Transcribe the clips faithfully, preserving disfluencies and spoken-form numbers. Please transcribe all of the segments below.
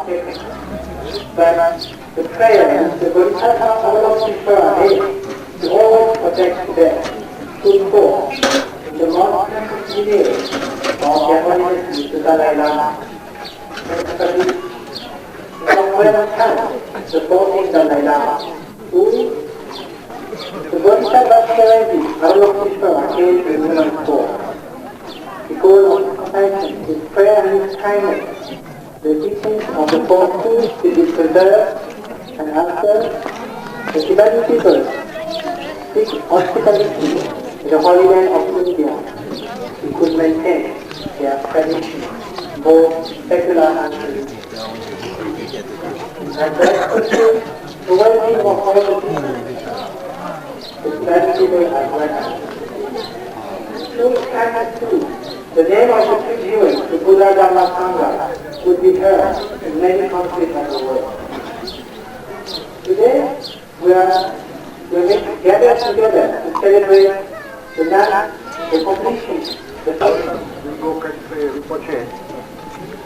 But the prayer and the Bodhisattva Avalokiteshvara to always protect them. Good form. In the monastery of the Holiness the Dalai Lama. From where comes the fourteenth Dalai Lama? Who the Bodhisattva Saraji Avalokiteshvara came to human form. Because of his compassion, his prayer and his kindness, the teachings of the four schools will be preserved and after the Tibetan people seek hospitality in the Holy Land of India, we could maintain their tradition, both secular and religious. And that also the well-being of all the people. It's very people as well. Through Tibetan schools, the name of the three jewels, the Buddha, Dharma, Sangha, would be heard in many countries of the world. Today, we are, we are gathered together to celebrate the last, the completion, the Rinpoche,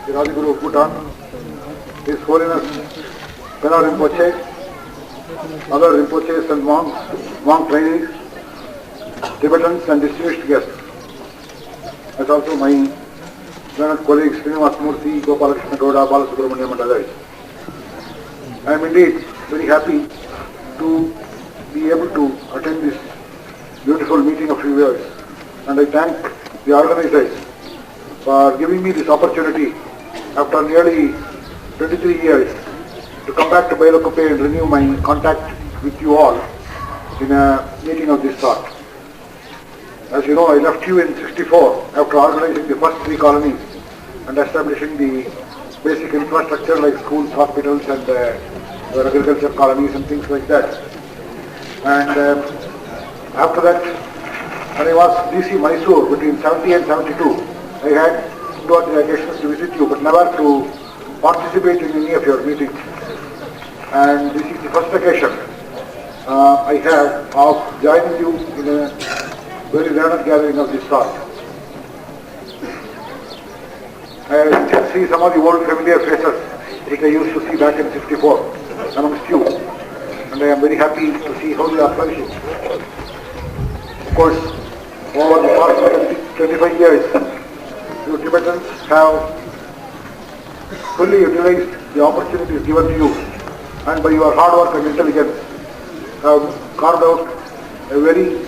the Rajaguru of Bhutan, His Holiness Pema Rinpoche, other Rinpoches and monks, monk trainees, Tibetans and distinguished guests. As also my learned colleagues Srinivas Murthy, Gopalakrishna Gowda, Balasubramaniam and others. I am indeed very happy to be able to attend this beautiful meeting of reviewers, and I thank the organizers for giving me this opportunity after nearly twenty-three years to come back to Bailakuppe and renew my contact with you all in a meeting of this sort. As you know, I left you in sixty-four after organizing the first three colonies and establishing the basic infrastructure like schools, hospitals, and uh, agriculture colonies and things like that. And uh, after that, when I was D C Mysore between seventy and seventy-two, I had two or three occasions to visit you, but never to participate in any of your meetings. And this is the first occasion uh, I have of joining you in a very learned gathering of this sort. I can see some of the old familiar faces which I used to see back in fifty-four amongst you, and I am very happy to see how you are flourishing. Of course, over the past twenty, twenty-five years, you Tibetans have fully utilized the opportunities given to you, and by your hard work and intelligence, have carved out a very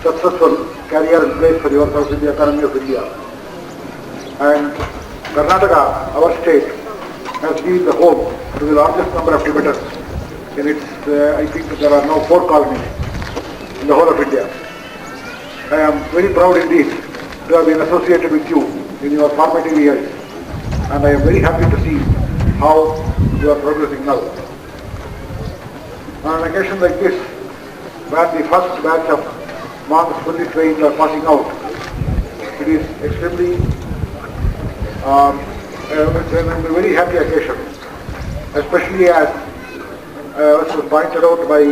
successful career and place for yourself in the economy of India. And Karnataka, our state, has been the home to the largest number of Tibetans. In its, uh, I think there are now four colonies in the whole of India. I am very proud indeed to have been associated with you in your formative years, and I am very happy to see how you are progressing now. On an occasion like this, where the first batch of monks fully trained are passing out, it is extremely um, uh, it's a very happy occasion, especially as uh, was pointed out by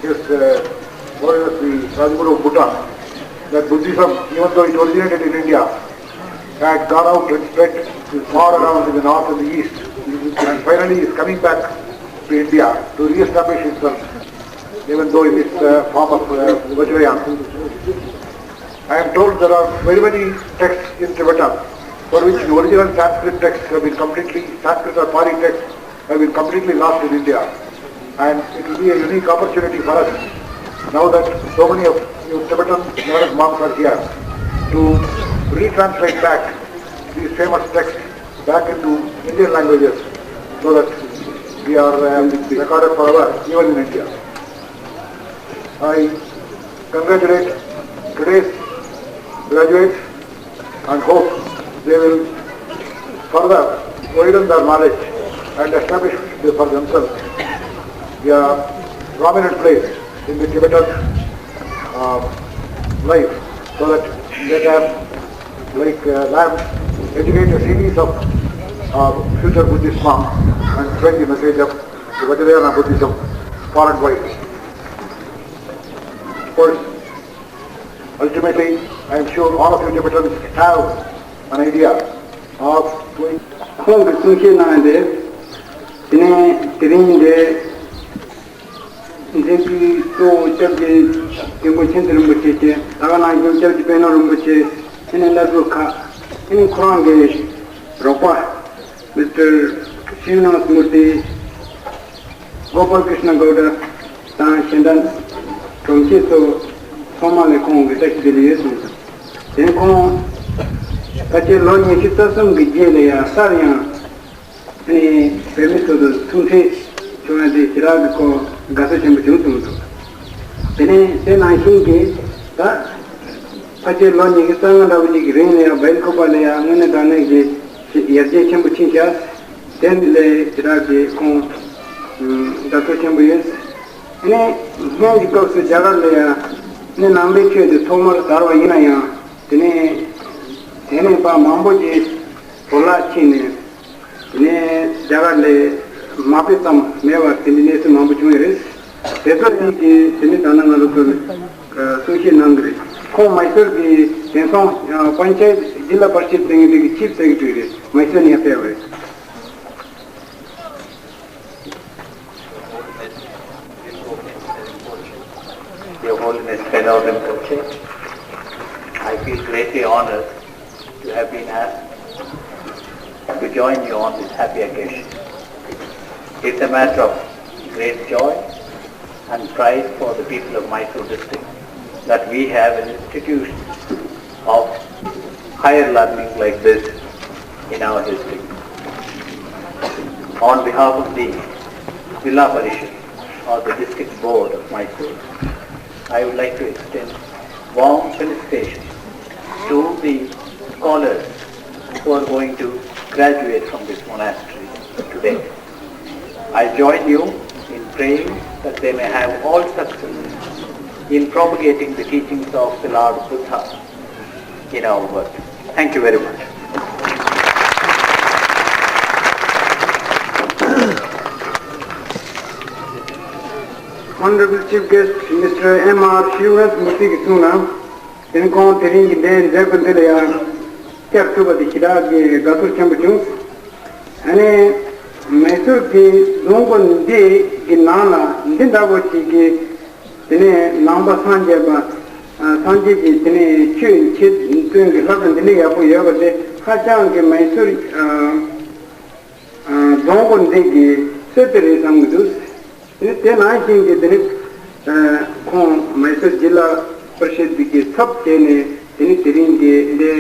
His uh, Holiness the Rajaguru of Bhutan, that Buddhism, even though it originated in India, had gone out and spread far around in the north and the east, and finally is coming back to India to re-establish itself, even though in its uh, form of uh, Vajrayana. I am told there are very many texts in Tibetan for which the original Sanskrit texts have been completely, Sanskrit or Pali texts have been completely lost in India. And it will be a unique opportunity for us, now that so many of you Tibetan learned monks are here, to retranslate back these famous texts back into Indian languages so that we are um, recorded forever, even in India. I congratulate today's graduates and hope they will further widen their knowledge and establish for themselves a prominent place in the Tibetan uh, life so that they can, like uh, lambs, educate a series of uh, future Buddhist monks and spread the message of the Vajrayana Buddhism far and wide. Of course, ultimately, I am sure all of you Tibetans have an idea of doing ཁོང་གིས་གསུང་བཤད་གནང་སྟེ། དེ་ནས་དེ་རིང་འདིར་མཛད་ཁུལ་གཙོ་བོ་སྐྱབས་རྗེ་མགོན་པོ་མཁྱེན་བརྩེ་རིན་པོ་ཆེ་མཆོག་ད་ག་ནང་བཞིན་སྐྱབས་རྗེ་པད་ནོར་རིན་པོ་ཆེ། དེ་ནས་བླ་སྤྲུལ་ཁག་དེ་ནས་ཁོ་རང་གི་རོགས་པ། མིས་ཊར་ཤྲི་ནི་ཝ་ས་མུར་ཏི། གོ་པལ་ཀྲི་ཤ་ན་གོ་ཌ་དང་གཞན་དག་གྲོང་ཁྱེར་ཚོ་ཚང་མ་ལ་ཁོང་གི་བཀྲ་ཤིས་བདེ་ལེགས་ཡོད་གསུངས་སོང་། དེ་ཁོང་ཕལ་ཆེར་ལོ་ཉི་ཤུ་རྩ་གསུམ་གྱི་རྗེས་ལ་ཡང་སླར་ཡང་ཨ་ནི་བོད་མི་ཚོ་དང་ཐུག་འཕྲད་བྱུང་ཡ་དེ་ཞེ་དྲག་གི་ཁོ་དགའ་ཚོར་ཆེན་པོ་བྱུང་གསུངས་འདུག་དེ་ནས་དེ་ནང་བཞིན་གྱི་ད་ཕལ་ཆེར་ལོ་ཉི་ཤུ་རྩ་ལྔ་འདྲ་བོ་ཅིག་གི་རིང་ལ་ཡང་བལ་ཁོ་པ་ལ་ཡང་དངོས་གནས་དྲང་གནས་ཀྱི་ཡར་རྒྱས་ཆེན་པོ་ཕྱིན་ཤག་དེ་ལས་ཞེ་དྲག་གི་ཁོང་དགའ་ཚོར་ཆེན་པོ་ཡོད། དེ་ནས་སྔོན་གྱི་སྐབས་སུ་རྒྱ་གར་ལ་ཡང་ནི་ནང་པའི་ཆོས་དེ་ཐོག་མར་དར་བ་ཡིན་ན་ཡང་། དེ་ནས་དེ་ནས་ཕར་མང་པོ་ཅིག་བོར་བརླག་ཕྱིན་ནས། དེ་ནས་རྒྱ་གར་ལ་མ་དཔེ་ཙམ་མེད་པར་དེ་འདྲའི་གནས་ཚུལ་མང་པོ་བྱུང་ཡོད་རེད། དེ་ཚོ་ཡིན་གྱི་དེ་ནི་ད་ནང་ང་རང་ཚོར་གསུང་བཤད་གནང་གི་རེད། ཁོང་མ་སུར་གྱི་དེང་སང་པན་ཅ་ཡེད་ཛི་ལ་པར་ཤད་ཟེར་མཁན་དེ་གི་ཆིབ་སེ་ཀེ་ཊ་རི་རེད། མ་སུར་ནས་ཕེབས་པ་རེད། Your Holiness Beno Rinpoche, I feel greatly honored to have been asked to join you on this happy occasion. It's a matter of great joy and pride for the people of Mysore district that we have an institution of higher learning like this in our district. On behalf of the Zilla Parishad or the District Board of Mysore, I would like to extend warm felicitations to the scholars who are going to graduate from this monastery today. I join you in praying that they may have all success in propagating the teachings of the Lord Buddha in our world. Thank you very much. Honorable Chief Guest Mister M R Srinivas Murthy གི་གསུང་ལ། དེ་ནི་ཁོང་དེ་རིང་གི་འདིར་མཛད་སྒོ་འདི་ལ་ཡང་བཅར་ཐུབ་པ་དེ་ཞེ་དྲག་གི་དགའ་ཚོར་ཆེན་པོ་བྱུང་། ཨ་ནི་མེ་སོར་གྱི་རྫོང་དགོན་འདི་གི་ནང་ལ་འདི་འདྲ་བོ་ཞིག་གི་དེ་ནས་ནང་པ་སངས་རྒྱས་པ། ཨ། སངས་རྒྱས་ཀྱི་དེ་ནས་ཆོས་འཆད་སྟོན་གྱི་སློབ་གྲྭ་འདི་འདྲ་ཡག་པོ་ཡོད་པ་དེ་ཧ་ཅང་གི་མེ་སོར། ཨ། ཨ། རྫོང་དགོན་འདི་གི་སྲོལ་དེ་རེད་བསམ་གྱི་འདུག་དེ་དེ་ནང་བཞིན་གྱི་དེ་ནི། ཨ། ཁོང་མེ་སོར་ཛི་ལ་པར་ཤད་འདི་གི་ཚབ་བྱས་ནས་དེ་ནི་དེ་རིང་གི་འདི་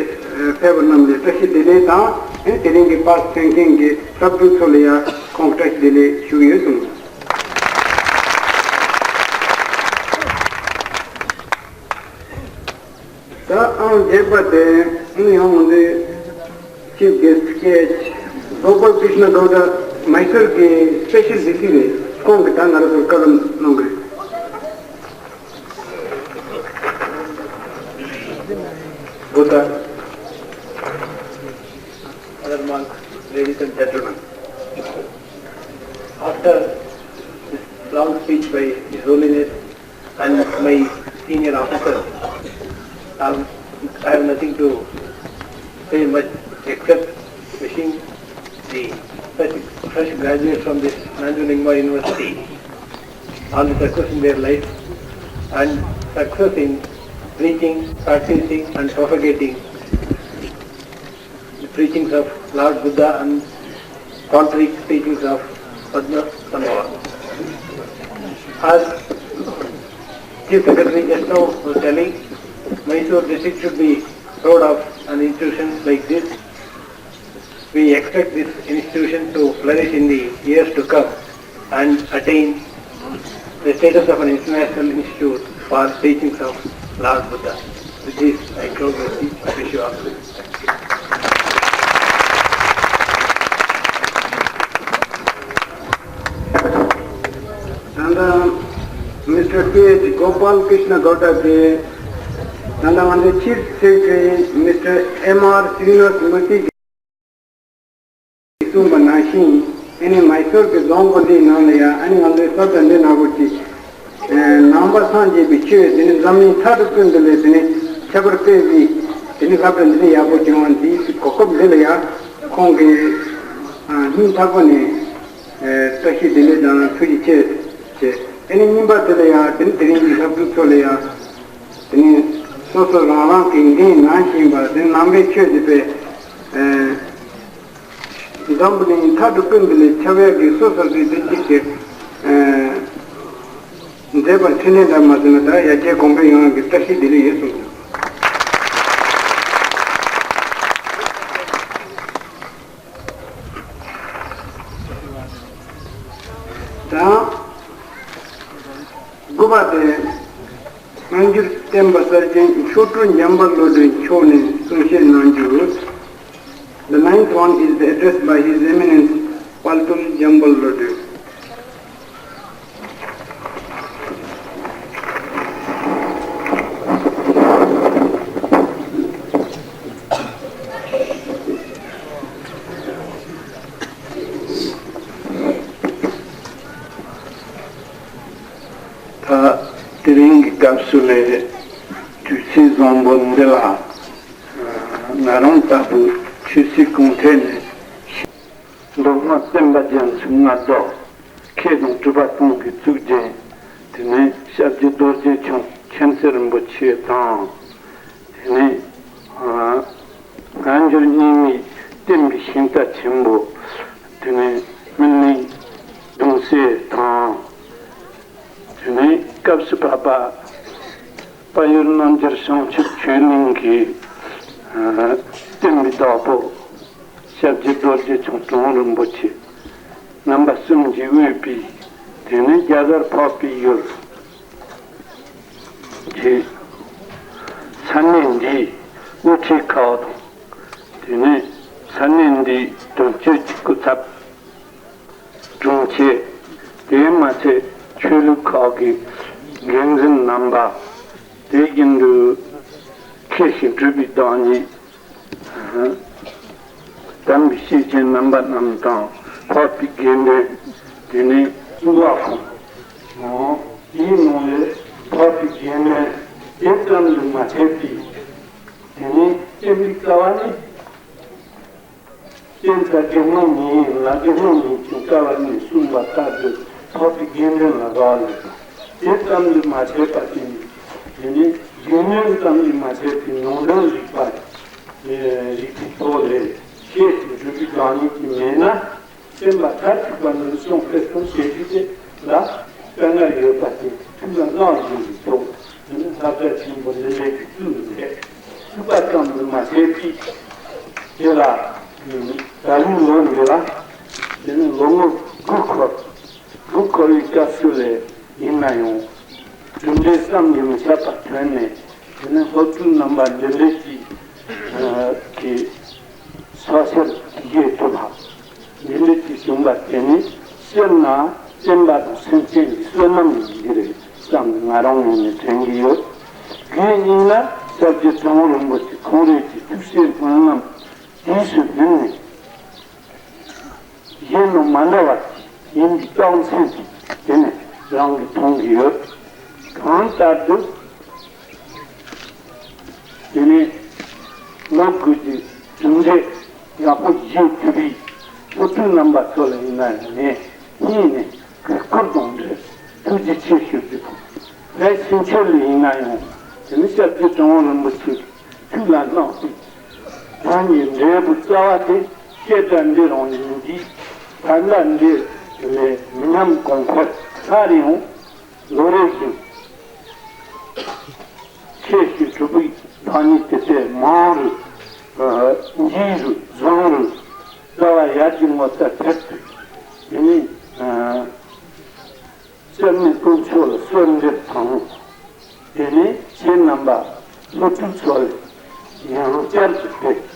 ཕེབས་པ་རྣམས་ལ་བཀྲ་ཤིས་བདེ་ལེགས་དང་། དེ་ནི་དེ་རིང་གི་པར་སྐྱོན་མཁན་གྱི་སློབ་ཕྲུག་ཚོ་ལ་ཡང་ཁོང་བཀྲ་ཤིས་བདེ་ལེགས་ཞུ་གི་ཡོད་གསུངས། ད་ཨང་བརྒྱད་པ་དེ་ཡང་ང་ཚོའི་ཅིབ་གེ་སི་ཊི་སྐད་གོ་པལ་ཀྲི་ཤ་ན་གོ་ཌ། མེ་སོར་གྱི་སྤེ་ཤལ་ཌི་སི་རེད། ཁོང་གིས་ད་ང་རང་ཚོར་བཀའ་སློབ་གནང་གི་རེད། Buddha, other monks, ladies and gentlemen, after this long speech by His Holiness, and my senior officers, um, I have nothing to say much except wishing the fresh, fresh graduates from this Nanjing Nyingma University all the success in their life and success in preaching, practicing and propagating the preachings of Lord Buddha and contrary teachings of Padma Sambhava. As Chief Secretary just now was telling, Mysore district should be proud of an institution like this. We expect this institution to flourish in the years to come and attain the status of an international institute for teachings of Lord Buddha. With this, I close my speech. I wish you all the best. ད་ལྟ་མིས་ཊར་པི་ཨེཆ་གོ་པལ་ཀྲི་ཤ་ན་གོ་ཌ་དེ། ད་ལྟ་ང་ཚོའི་ཆིབ་སེ་ཀྲེ་ཊ་རི་མིས་ཊར་ཨེམ་ཨར་སི་རི་ནི་ཝ་ས་མུར་ཏི་གིས་གསུངས་པ་ནང་བཞིན། ཨ་ནི་མེ་སོར་གྱི་རྫོང་དགོན་འདིའི་ནང་ལ་ཡང་ཨ་ནི་ང་ཚོའི་སློབ་གྲྭ་འདི་ནང་བོ་ཅིག་ནང་པ་སངས་རྒྱས་པའི་ཆོས་དེ་ནི་འཛམ་གླིང་མཐའ་དང་ཀུན་ཏུ་ལས་དེ་ནི་ཁྱད་པར་དཔག་པའི་དེ་ནི་སློབ་གྲྭ་འདི་ནི་ཡག་པོ་བྱུང་བ་འདིའི་གོ་སྐབས་འདི་ལ་ཡང་ཁོང་གིས་ སྙིང་ཐག་པ་ནས་བཀྲ་ཤིས་བདེ་ལེགས་དང་ཐུགས་རྗེ་ཆེ་ཞེས། དེ་ནས་གཉིས་པ་དེ་ལ་ཡང་དེ་ནི་དེ་རིང་གི་སློབ་ཕྲུག་ཚོ་ལ་ཡང་དེ་ནི་སོ་སོ་རང་རང་གི་འགན་ནང་བཞིན་པ་དེ་ནང་པའི་ཆོས་ཀྱི་པའི་འཛམ་བུ་གླིང་མཐའ་དྲུག་ཀུན་ཏུ་ལས་ཁྱབ་ཡག་གི་སོ་སོ་གི་དེ་གཅིག་གི་མཛད་པར་འཕྲིན་ལས་འདྲ་མ་ཟིན་ན། ད་ཡ་གྱལ་གོང་འཕེལ་ཡོང་ཡག་གི་བཀྲ་ཤིས་བདེ་ལེགས་ཡོད་གསུངས་སོང་། དང་། དགུ་པ་དེ། སྔ་འགྱུར་བསྟན་པ་གསར་བྱུང་མཆོག་སྤྲུལ་འཇམ་དཔལ་བློ་གྲོས་མཆོག་ནས་གསུང་བཤད་གནང་རྒྱུ། The ninth one is the address by His Eminence དཔལ་སྤྲུལ་འཇམ་དཔལ་བློ་གྲོས། ད་དེ་རིང་གི་སྐབས་སུ་ལས་དུས་ཚིགས་བཟང་པོ་འདི་ལ་ང་རང་ལྟ་བུ་ཆོས་སྲིད་གོང་འཕེལ་ནས། མདོ་སྔགས་བསྟན་པ་རྒྱ་མཚོའི་སྔ་ལྡོག །མཁས་དང་གྲུབ་པ་སྟོང་གི་གཙུག་རྒྱན། དེ་ནས་སྐྱབས་རྗེ་རྡོ་རྗེ་འཆང་མཁྱེན་བརྩེ་རིན་པོ་ཆེ་དང་། དེ་ནས་ཨ་སྔ་འགྱུར་རྙིང་མའི་བསྟན་པའི་ཤིང་རྟ་ཆེན་པོ། དེ་ནས་སྨིན་གླིང་གདུང་སྲས་དང་། དེ་ནས་སྐབས་སུ་བབས་པ་དཔལ་ཡུལ་རྣམ་རྒྱལ་བྱང་ཆུབ་ཆོས་གླིང་གི་ཨ་བསྟན་པའི་བདག་པོ་སྐྱབས་རྗེ་རྡོ་རྗེ་འཆང་གྲུབ་དབང་རིན་པོ་ཆེ་རྣམ་པ་གསུམ་གྱིས་དབུས་པའི། དེ་ནས་རྒྱ་གར་འཕགས་པའི་ཡུལ་གྱི་ས་གནས་འདིའི་དབུ་ཁྲིད་ཁག་དང་། དེ་ནས་ས་གནས་འདིའི་དོན་གཅོད་ཀྱི་སྐུ་ཚབ། དྲུང་ཆེ། དེས་མ་ཚད་ཆོས་ལུགས་ཁག་གི་འགན་འཛིན་རྣམ་པ། དེ་བཞིན་དུ་མཁས་ཤིང་གྲུབ་པའི་བདག་ཉིད། དམ་པའི་སྐྱེས་ཆེན་རྣམ་པ་རྣམས་དང་། འཕགས་པའི་དགེ་འདུན། དེ་ནས་བཙུན་པ་ཁོང་། དེའི་ནང་ལས་འཕགས་པའི་དགེ་འདུན་དེ་ཙམ་དུ་མ་ཟད་པའི། དེ་ནས་བསྟན་པའི་རྩ་བ་ནི། བསྟན་དང་དགེ་སློང་ཉིད་ཡིན་ལ། དགེ་སློང་ཉིད་ཀྱང་རྩ་བ་ནས་གསུངས་པ་ལྟར་དུ་འཕགས་པའི་དགེ་འདུན་ལ་རག་ལས་པ། དེ་ཙམ་དུ་མ་ཟད་པ་དེ་ནི། དེ་ནི་དགེ་འདུན་ཙམ་དུ་མ་ཟད་པའི་ནང་དོན་རིག་པ། རིག་པའི་ཐོག་ལས་ཤེས་སུ་འགྲུབ་པའི་བདག་ཉིད་ཀྱི་མེད་ན། བསྟན་པ་མཐར་ཐུག་པ་ནི་གསུང་སྤེལ་གཏོང་བྱེད་རྒྱུ་དེ་ལ་དཀའ་ངལ་ཡོད་པ་དེ་ཐུགས་ལ་བླངས་བཞིན་དུ་ཐོག་དེ་ནི་བསླབ་བྱ་ཆེན་པོ་འདི་འདྲའི་གི་བཙུན་མཛད་ཐུབ་པ་ཙམ་དུ་མ་ཟད་པའི་དེ་ལ། ད་རིང་ལོ་འདི་ལ་དེ་ནི་ལོ་ངོ་དགུ་འཁོར། དགུ་འཁོར་བའི་སྐབས་སུ་ལས་ཡིན་ན་ཡང་གྲུབ་འབྲས་བསམ་གྱིས་མི་ཁྱབ་པ་ཐོན་ནས། དེ་ནི་སློབ་ཕྲུག་རྣམ་པ་འདི་འདྲའི་གི་གི་ཕྱག་འཚལ་དགེ་ཐུབ་པ། འདི་འདྲའི་གི་བྱུང་བ་དེ་ནི་སྤྱིར་ན་བསྟན་པ་དང་སེམས་ཅན་གྱི་བསོད་ནམས་ཡིན་གྱི་རེད་བསམ་ནས་ང་རང་ངོས་ནས་དྲན་གྱི་ཡོད། དེ་ཡིན་ན་སྐྱབས་རྗེ་གྲུབ་དབང་རིན་པོ་ཆེ་ཁོང་རང་གི་ཐུགས་བསྐྱེད་སྨོན་ལམ་དུས་སུ་བསྣུན་ནས། གཞན་དང་མ་འདྲ་བ་ཡིན་པའི་རྟགས་མཚན་དེ་ནི་རང་གིས་མཐོང་གི་ཡོད། གང་ལྟར་དུ་དེ་ནི་ལོ་དགུ་རྒྱུ་གྲུབ་འབྲས་ཡག་པོ་བཞེས་ཐུབ་པའི་སློབ་ཕྲུག་རྣམ་པ་ཚོ་ལ་ཡིན་ན་ཡང་ངས་སྙིང་ནས་གུས་བཀུར་དང་འབྲེལ་ཐུགས་རྗེ་ཆེ་ཞུ་རྒྱུ་དང་། ལྷའི་ཕྱིན་ཆད་ལ་ཡིན་ན་ཡང་དེ་ནི་སྐྱབས་རྗེ་གྲུབ་དབང་རིན་པོ་ཆེ་ཐུགས་ལ་གནང་སྟེ། བོན་གྱི་འབྲས་བུ་རྩ་བ་དེ་བཤད་གྲྭ་འདི་རང་ཡིན་གྱི། བོན་གྱི་འབྲས་ལས་མི་ཉམས་གོང་འཕེལ། སླར་ཡང་ལོ་རེ་བཞིན་ཆེ་ཞིང་གྲུབ་པའི་བདག་ཉིད་དེ་ལྟར་མང་རུ་ལྗིད་རུ་བཟང་རུ་རྩ་བ་ཡར་རྒྱས་ངོ་མཚར་ཐེབས་སུ། དེ་ནི། སྐྱབས་གནས་དཀོན་མཆོག་ལ་གསོལ་འདེབས་དང་། དེ་ནས་ཁྱེད་རྣམ་པ་སློབ་ཕྲུག་ཚོ་ལ་ཡང་བསྐྱར་དུ་ཕེབས།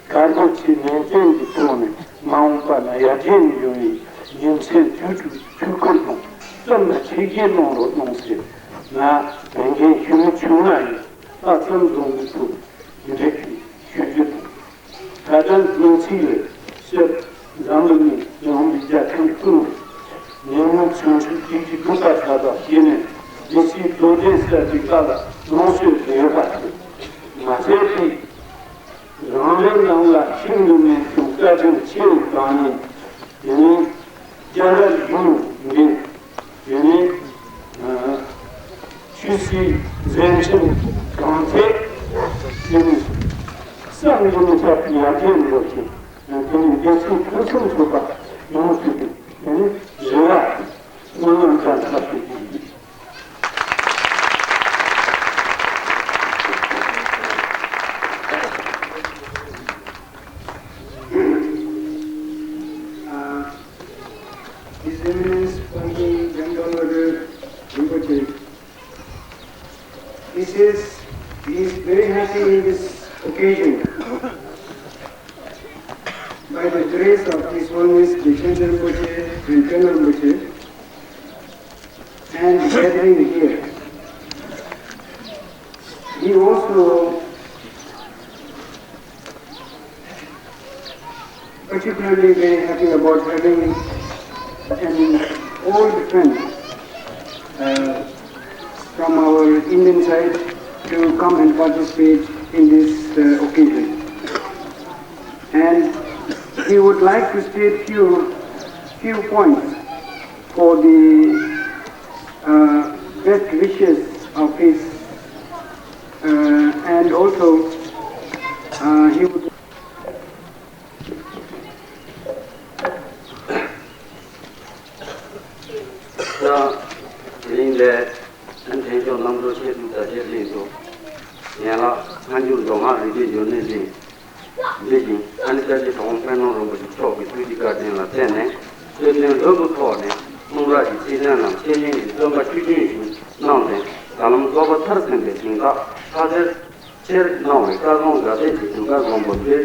དཀར་པོ་ཆེ་ནན་ཏན་གྱི་ཐོག་ནས་མ་འོངས་པ་ན་ཡར་རྒྱས་འབྱུང་བའི་རྒྱུ་མཚན་དུས་དྲུག་ཐུགས་ཁུར་དང་བསམ་པ་ཆེ་བཞེས་གནང་རོགས་གནང་ཟེར། ང་བན་རྒན་ཞུ་མི་ཆུང་ང་ཡིན། ལྷག་བསམ་བཟང་པོའི་ཐོག་འདི་འདྲ་ཞུ་རྒྱུ་དང་། ད་ལྟ་སྔོན་ཚིག་ལས་སྤྱིར་འཛམ་བུ་གླིང་ཡངས་པའི་རྒྱ་ཁྱོན་ཀུན་ཏུ་ཉིན་མོའི་ཚོན་ཁྲི་དུས་ཀྱི་བུ་པ་ས་དག་བྱས་ནས་བདེ་སྐྱིད་རྡོ་རྗེ་གསལ་གྱི་བཀའ་ལ་ལོངས་སྤྱོད་བདེ་བ་དང་མ་ཟད་པའི་རང་རེའི་ནང་ལ་ཤིན་ཏུ་ནས་ཀྱང་བཀའ་དྲིན་ཆེ་བའི་གང་ ཨ་ནི་དེ་ནས་རྒྱ་གར་གཞུང་འདི། དེ་ནས་ཆོས་སྲིད་མཛད་འཕྲིན་གང་ཐད་དེ་ནས་བསམ་གྱིས་མི་ཁྱབ་པའི་ཡར་རྒྱས་འགྲོ་ཞིང་། དེ་ནས་བདེ་སྐྱིད་ཕུན་སུམ་ཚོགས་པ་ཡོང་ཐུབ་པའི་དེ་ནས་རེ་བ་སྨོན་ལམ་བཅངས་ཐབས་ཤིག་ཡིན། Uh, His Eminence Panchen Jamdalwadar Rinpoche, he says he is very happy in this occasion by the grace of His Holiness the Chenchen Rinpoche and Tenno Rinpoche and gathering here. He also particularly very happy about having an old friend, uh, from our Indian side to come and participate in this, uh, occasion. And he would like to state few, few points for the, uh, best wishes of his, uh, and also, uh, he would ན། དེ་རིང་ལས་ཨན་དྲན་སྐྱོང་རྣམ་གྲོལ་ཆེད་དུ་ད་ཆའི་གླིང་དུ་ཡན་ལག་སྔ་འགྱུར་མདོ་སྔགས་རིག་པའི་འབྱུང་གནས་གླིང་འདི་བཞིན་ཨ་ནི་ལྟ་ཅི་གྲོང་པད་ནོར་རིན་པོ་ཆེ་མཆོག་གི་ཐུགས་ཀྱི་བཀའ་དྲིན་ལ་བརྟེན་ནས་སྲོལ་རྒྱུན་ལྷུན་པོ་ཐོག་ནས་གསུང་རབ་ཀྱི་ཚིག་དོན་རྣམས་བཤེས་གཉེན་གྱི་བསྟན་པ་ཆོས་རྒྱུན་བཞིན་གནང་སྟེ་ད་ལམ་རྟོགས་པ་མཐར་ཕྱིན་པའི་ཞིང་བདག་ཕྱག་འཚལ། ཆེར་གནང་བའི་བཀའ་དགོངས་དགའ་ལྡན་གྱི་ཞིང་ཁ་བཟང་པོ་སྟེ།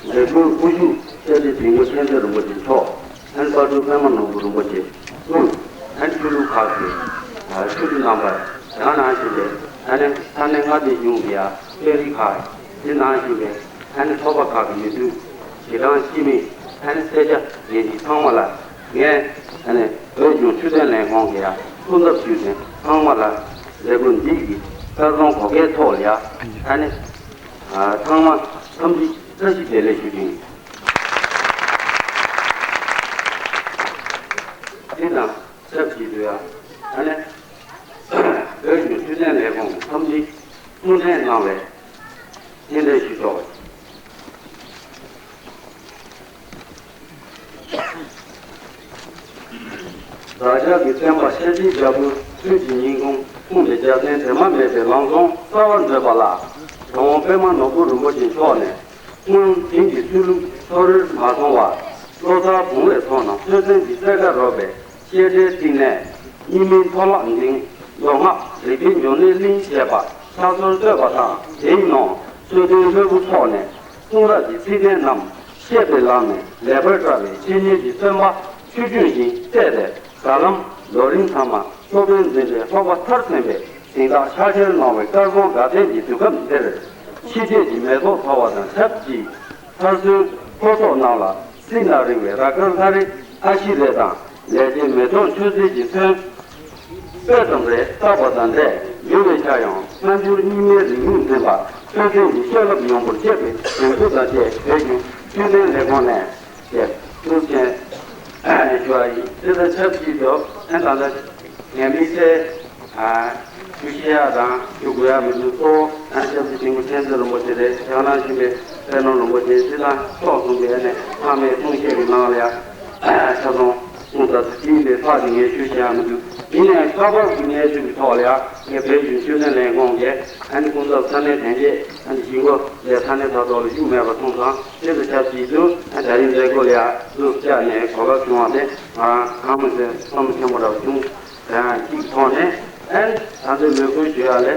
ལས་ཀུན་དབུ་བཞུགས་སྐྱབས་རྗེ་དིལ་མགོ་མཁྱེན་བརྩེ་རིན་པོ་ཆེ་མཆོག་ཨན་དཔལ་སྤྲུལ་པད་མ་ནོར་བུ་རིན་པོ་ཆེ་ཀུན་ཨན་ཆོས་ལུགས་ཁག་གི་ཆོས་སྒྲོན་རྣམ་པ་རང་ནང་བཞིན་པའི་ཨ་ནེ་ས་གནས་མངའ་སྡེ་གཞུང་གི་ཡ་དཔོན་རིགས་ཁག་དེ་ནང་བཞིན་པའི་ཨ་ནེ་ཚོགས་པ་ཁག་གི་མི་འདུས་ཞེ་སྡང་སྐྱེ་མེད་ཨ་ནེ་སེར་སྐྱ་རྒན་གཞོན་ཚང་མ་ལ་ངས་ཨ་ནེ་བོད་ལྗོངས་ཆོས་དོན་ལས་ཁུངས་ཀྱི་ཡ་སྐུ་ཚབ་ཞུས་ཏེ་ཚང་མ་ལ་ལས་འགུལ་འདི་གི་གསར་བཟང་གོ་སྐལ་ཐོག་ལ་ཡ་ཨ་ནེ། ཚང་མ་འཚམས་འདྲི་བཀྲ་ཤིས་བདེ་ལེགས་ཞུ་རྒྱུ་ཡིན། དེ་དང་ཆབས་ཅིག་ཏུ་ཡང་ཨ་ནེ་བོད་ཀྱི་ཆོས་ལྡན་ལས་ཁུངས་འཚམས་འདྲི་གསུང་འཕྲིན་གནང་བའི་རྟེན་འབྲེལ་ཞུ་ཆོག་བདག་ཅག་གི་བསྟན་པ་ཤེས་བྱའི་རྒྱལ་པོ་ཆོས་ཀྱི་སྙིང་ཁུང་སྐུ་འདི་རྒྱལ་མཚན་དྲི་མ་མེད་པའི་ལམ་བཟང་གསར་བར་འགྲོད་པ་ལ་དྲུང་པད་མ་ནོར་བུ་རིན་པོ་ཆེ་མཆོག་ནས་སྔོན་དེང་གི་ཆོས་ལུགས་ཕྱོགས་རིས་མ་མཐོང་བར་བློ་ཐག་བུང་བའི་ཐོག་ན་ཆོས་ཚན་གྱི་རྩེ་ཁ་རོལ་པའི་བཤད་གྲྭའི་རྩིག་ནས་རྙིང་མའི་མཐོ་ལག་འཛིན་མདོ་སྔགས་རིག་པའི་འབྱུང་གནས་གླིང་ཞེས་པ་ཕྱག་སོར་བཏོད་པ་དང་དེའི་ནང་སྲོལ་རྒྱུན་ལྷུན་པོ་ཐོག་ནས་གསུང་རབ་ཀྱི་ཚིག་དོན་རྣམས་བཤད་པའི་ལམ་ནས་ལེགས་པར་བཀྲལ་བའི་བཤེས་གཉེན་གྱི་བསྟན་པ་ཆོས་རྒྱུན་བཞིན་གཏད་དེ་ད་ལམ་ལོ་རིམ་ཚང་མ་སློབ་དཔོན་འཛིན་གྲྭའི་སློབ་པ་མཐར་སོན་པའི་གཟེངས་རྟགས་ཕྱག་འཁྱེར་གནང་བའི་སྐལ་བཟང་དགའ་ལྡན་གྱི་དུས་སྐབས་འདིར་ཕྱི་བལྟས་ཀྱི་མེ་ཏོག་འཐོར་བ་དང་ཆབས་ཅིག་མཐར་སོན་ཕོ་ཚོགས་རྣམས་ལ་སྲིད་ན་རིང་བའི་ར་དཀར་ལྷ་རི་ཨ་ཤི་རེ་དང་ལས་ཀྱི་མེ་ཏོག་མཆོད་རྫས་ཀྱི་ཚོན་པད་དང་རས་བཏབ་པ་དང་འབྲས་ཡོད་པའི་ཆ་ཡང་སྔ་འགྱུར་རྙིང་མའི་རིག་གཞུང་འཛིན་པ་ཆོས་སྐྱོང་གི་བཤད་རླབས་ཡོངས་པར་སྤྱད་པའི་གདེང་ཚོད་དང་བཅས་བོད་ཀྱི་ཆོས་ལྡན་ལས་ཁུངས་ནས་ཞེས་ཐུགས་རྗེ་ཆེ་ཞུ་བ་ཡིན། དེ་དང་ཆབས་ཅིག་ཏུ་ཨན་ད་ལྟ་ངས་དམིགས་བསལ་ཞུ་ཤེས་ཡ་དང་ཞུ་དགོས་ཡ་མི་འདུག་གཙོ་བོ་ཨན་སྐྱབས་རྗེ་དིལ་མགོ་མཁྱེན་བརྩེ་རིན་པོ་ཆེ་རེད། ཡང་ན་ཞུ་བའི་པད་ནོར་རིན་པོ་ཆེ་སྤྱི་དང་ཕྱོགས་མཚུངས་པའི་ཨ་ནས་ཚང་མས་གསུང་བཤད་ཀྱི་ནང་ལ་ཡ་ཆ་ཚང་གསུང་ད་དུ་དེའི་ལས་ལྷག་གི་ངས་ཞུ་ཤེས་ཡ་མི་འདུག་ཡིན་ནའི་སྐབས་བབ་ཀྱི་གནས་ཚུལ་གྱི་ཐོག་ལ་ཡ་ངས་བོད་ཀྱི་ཆོས་ལྡན་ལས་ཁུངས་ཀྱི་ཨ་ནི་སྐུ་ཚབ་ས་གནས་དོན་གཅོད་ཨ་ནི་གཞིས་འགོ་ལས་ས་གནས་ད་ཐོག་ལ་བཞུགས་མེད་པ་སོང་ཙང་དེ་དང་ཆབས་ཅིག་ཏུ་ཨ་ནི་ད་རིང་མཛད་སྒོ་ལ་ཡ་བློ་བཅག་ནས་གོ་སྐབས་བྱུང་བ་དེ་ང་རང་གང་མི་ཟད་བསམ་བློ་ཆེན་པོ་འདྲ་བ་བྱུང་། དེ་ཡང་གཅིག་ཐོག་ནས་ཨ་ནི་ད་ལྟའི་མོས་གུས་ཞུ་ཡ་ལས་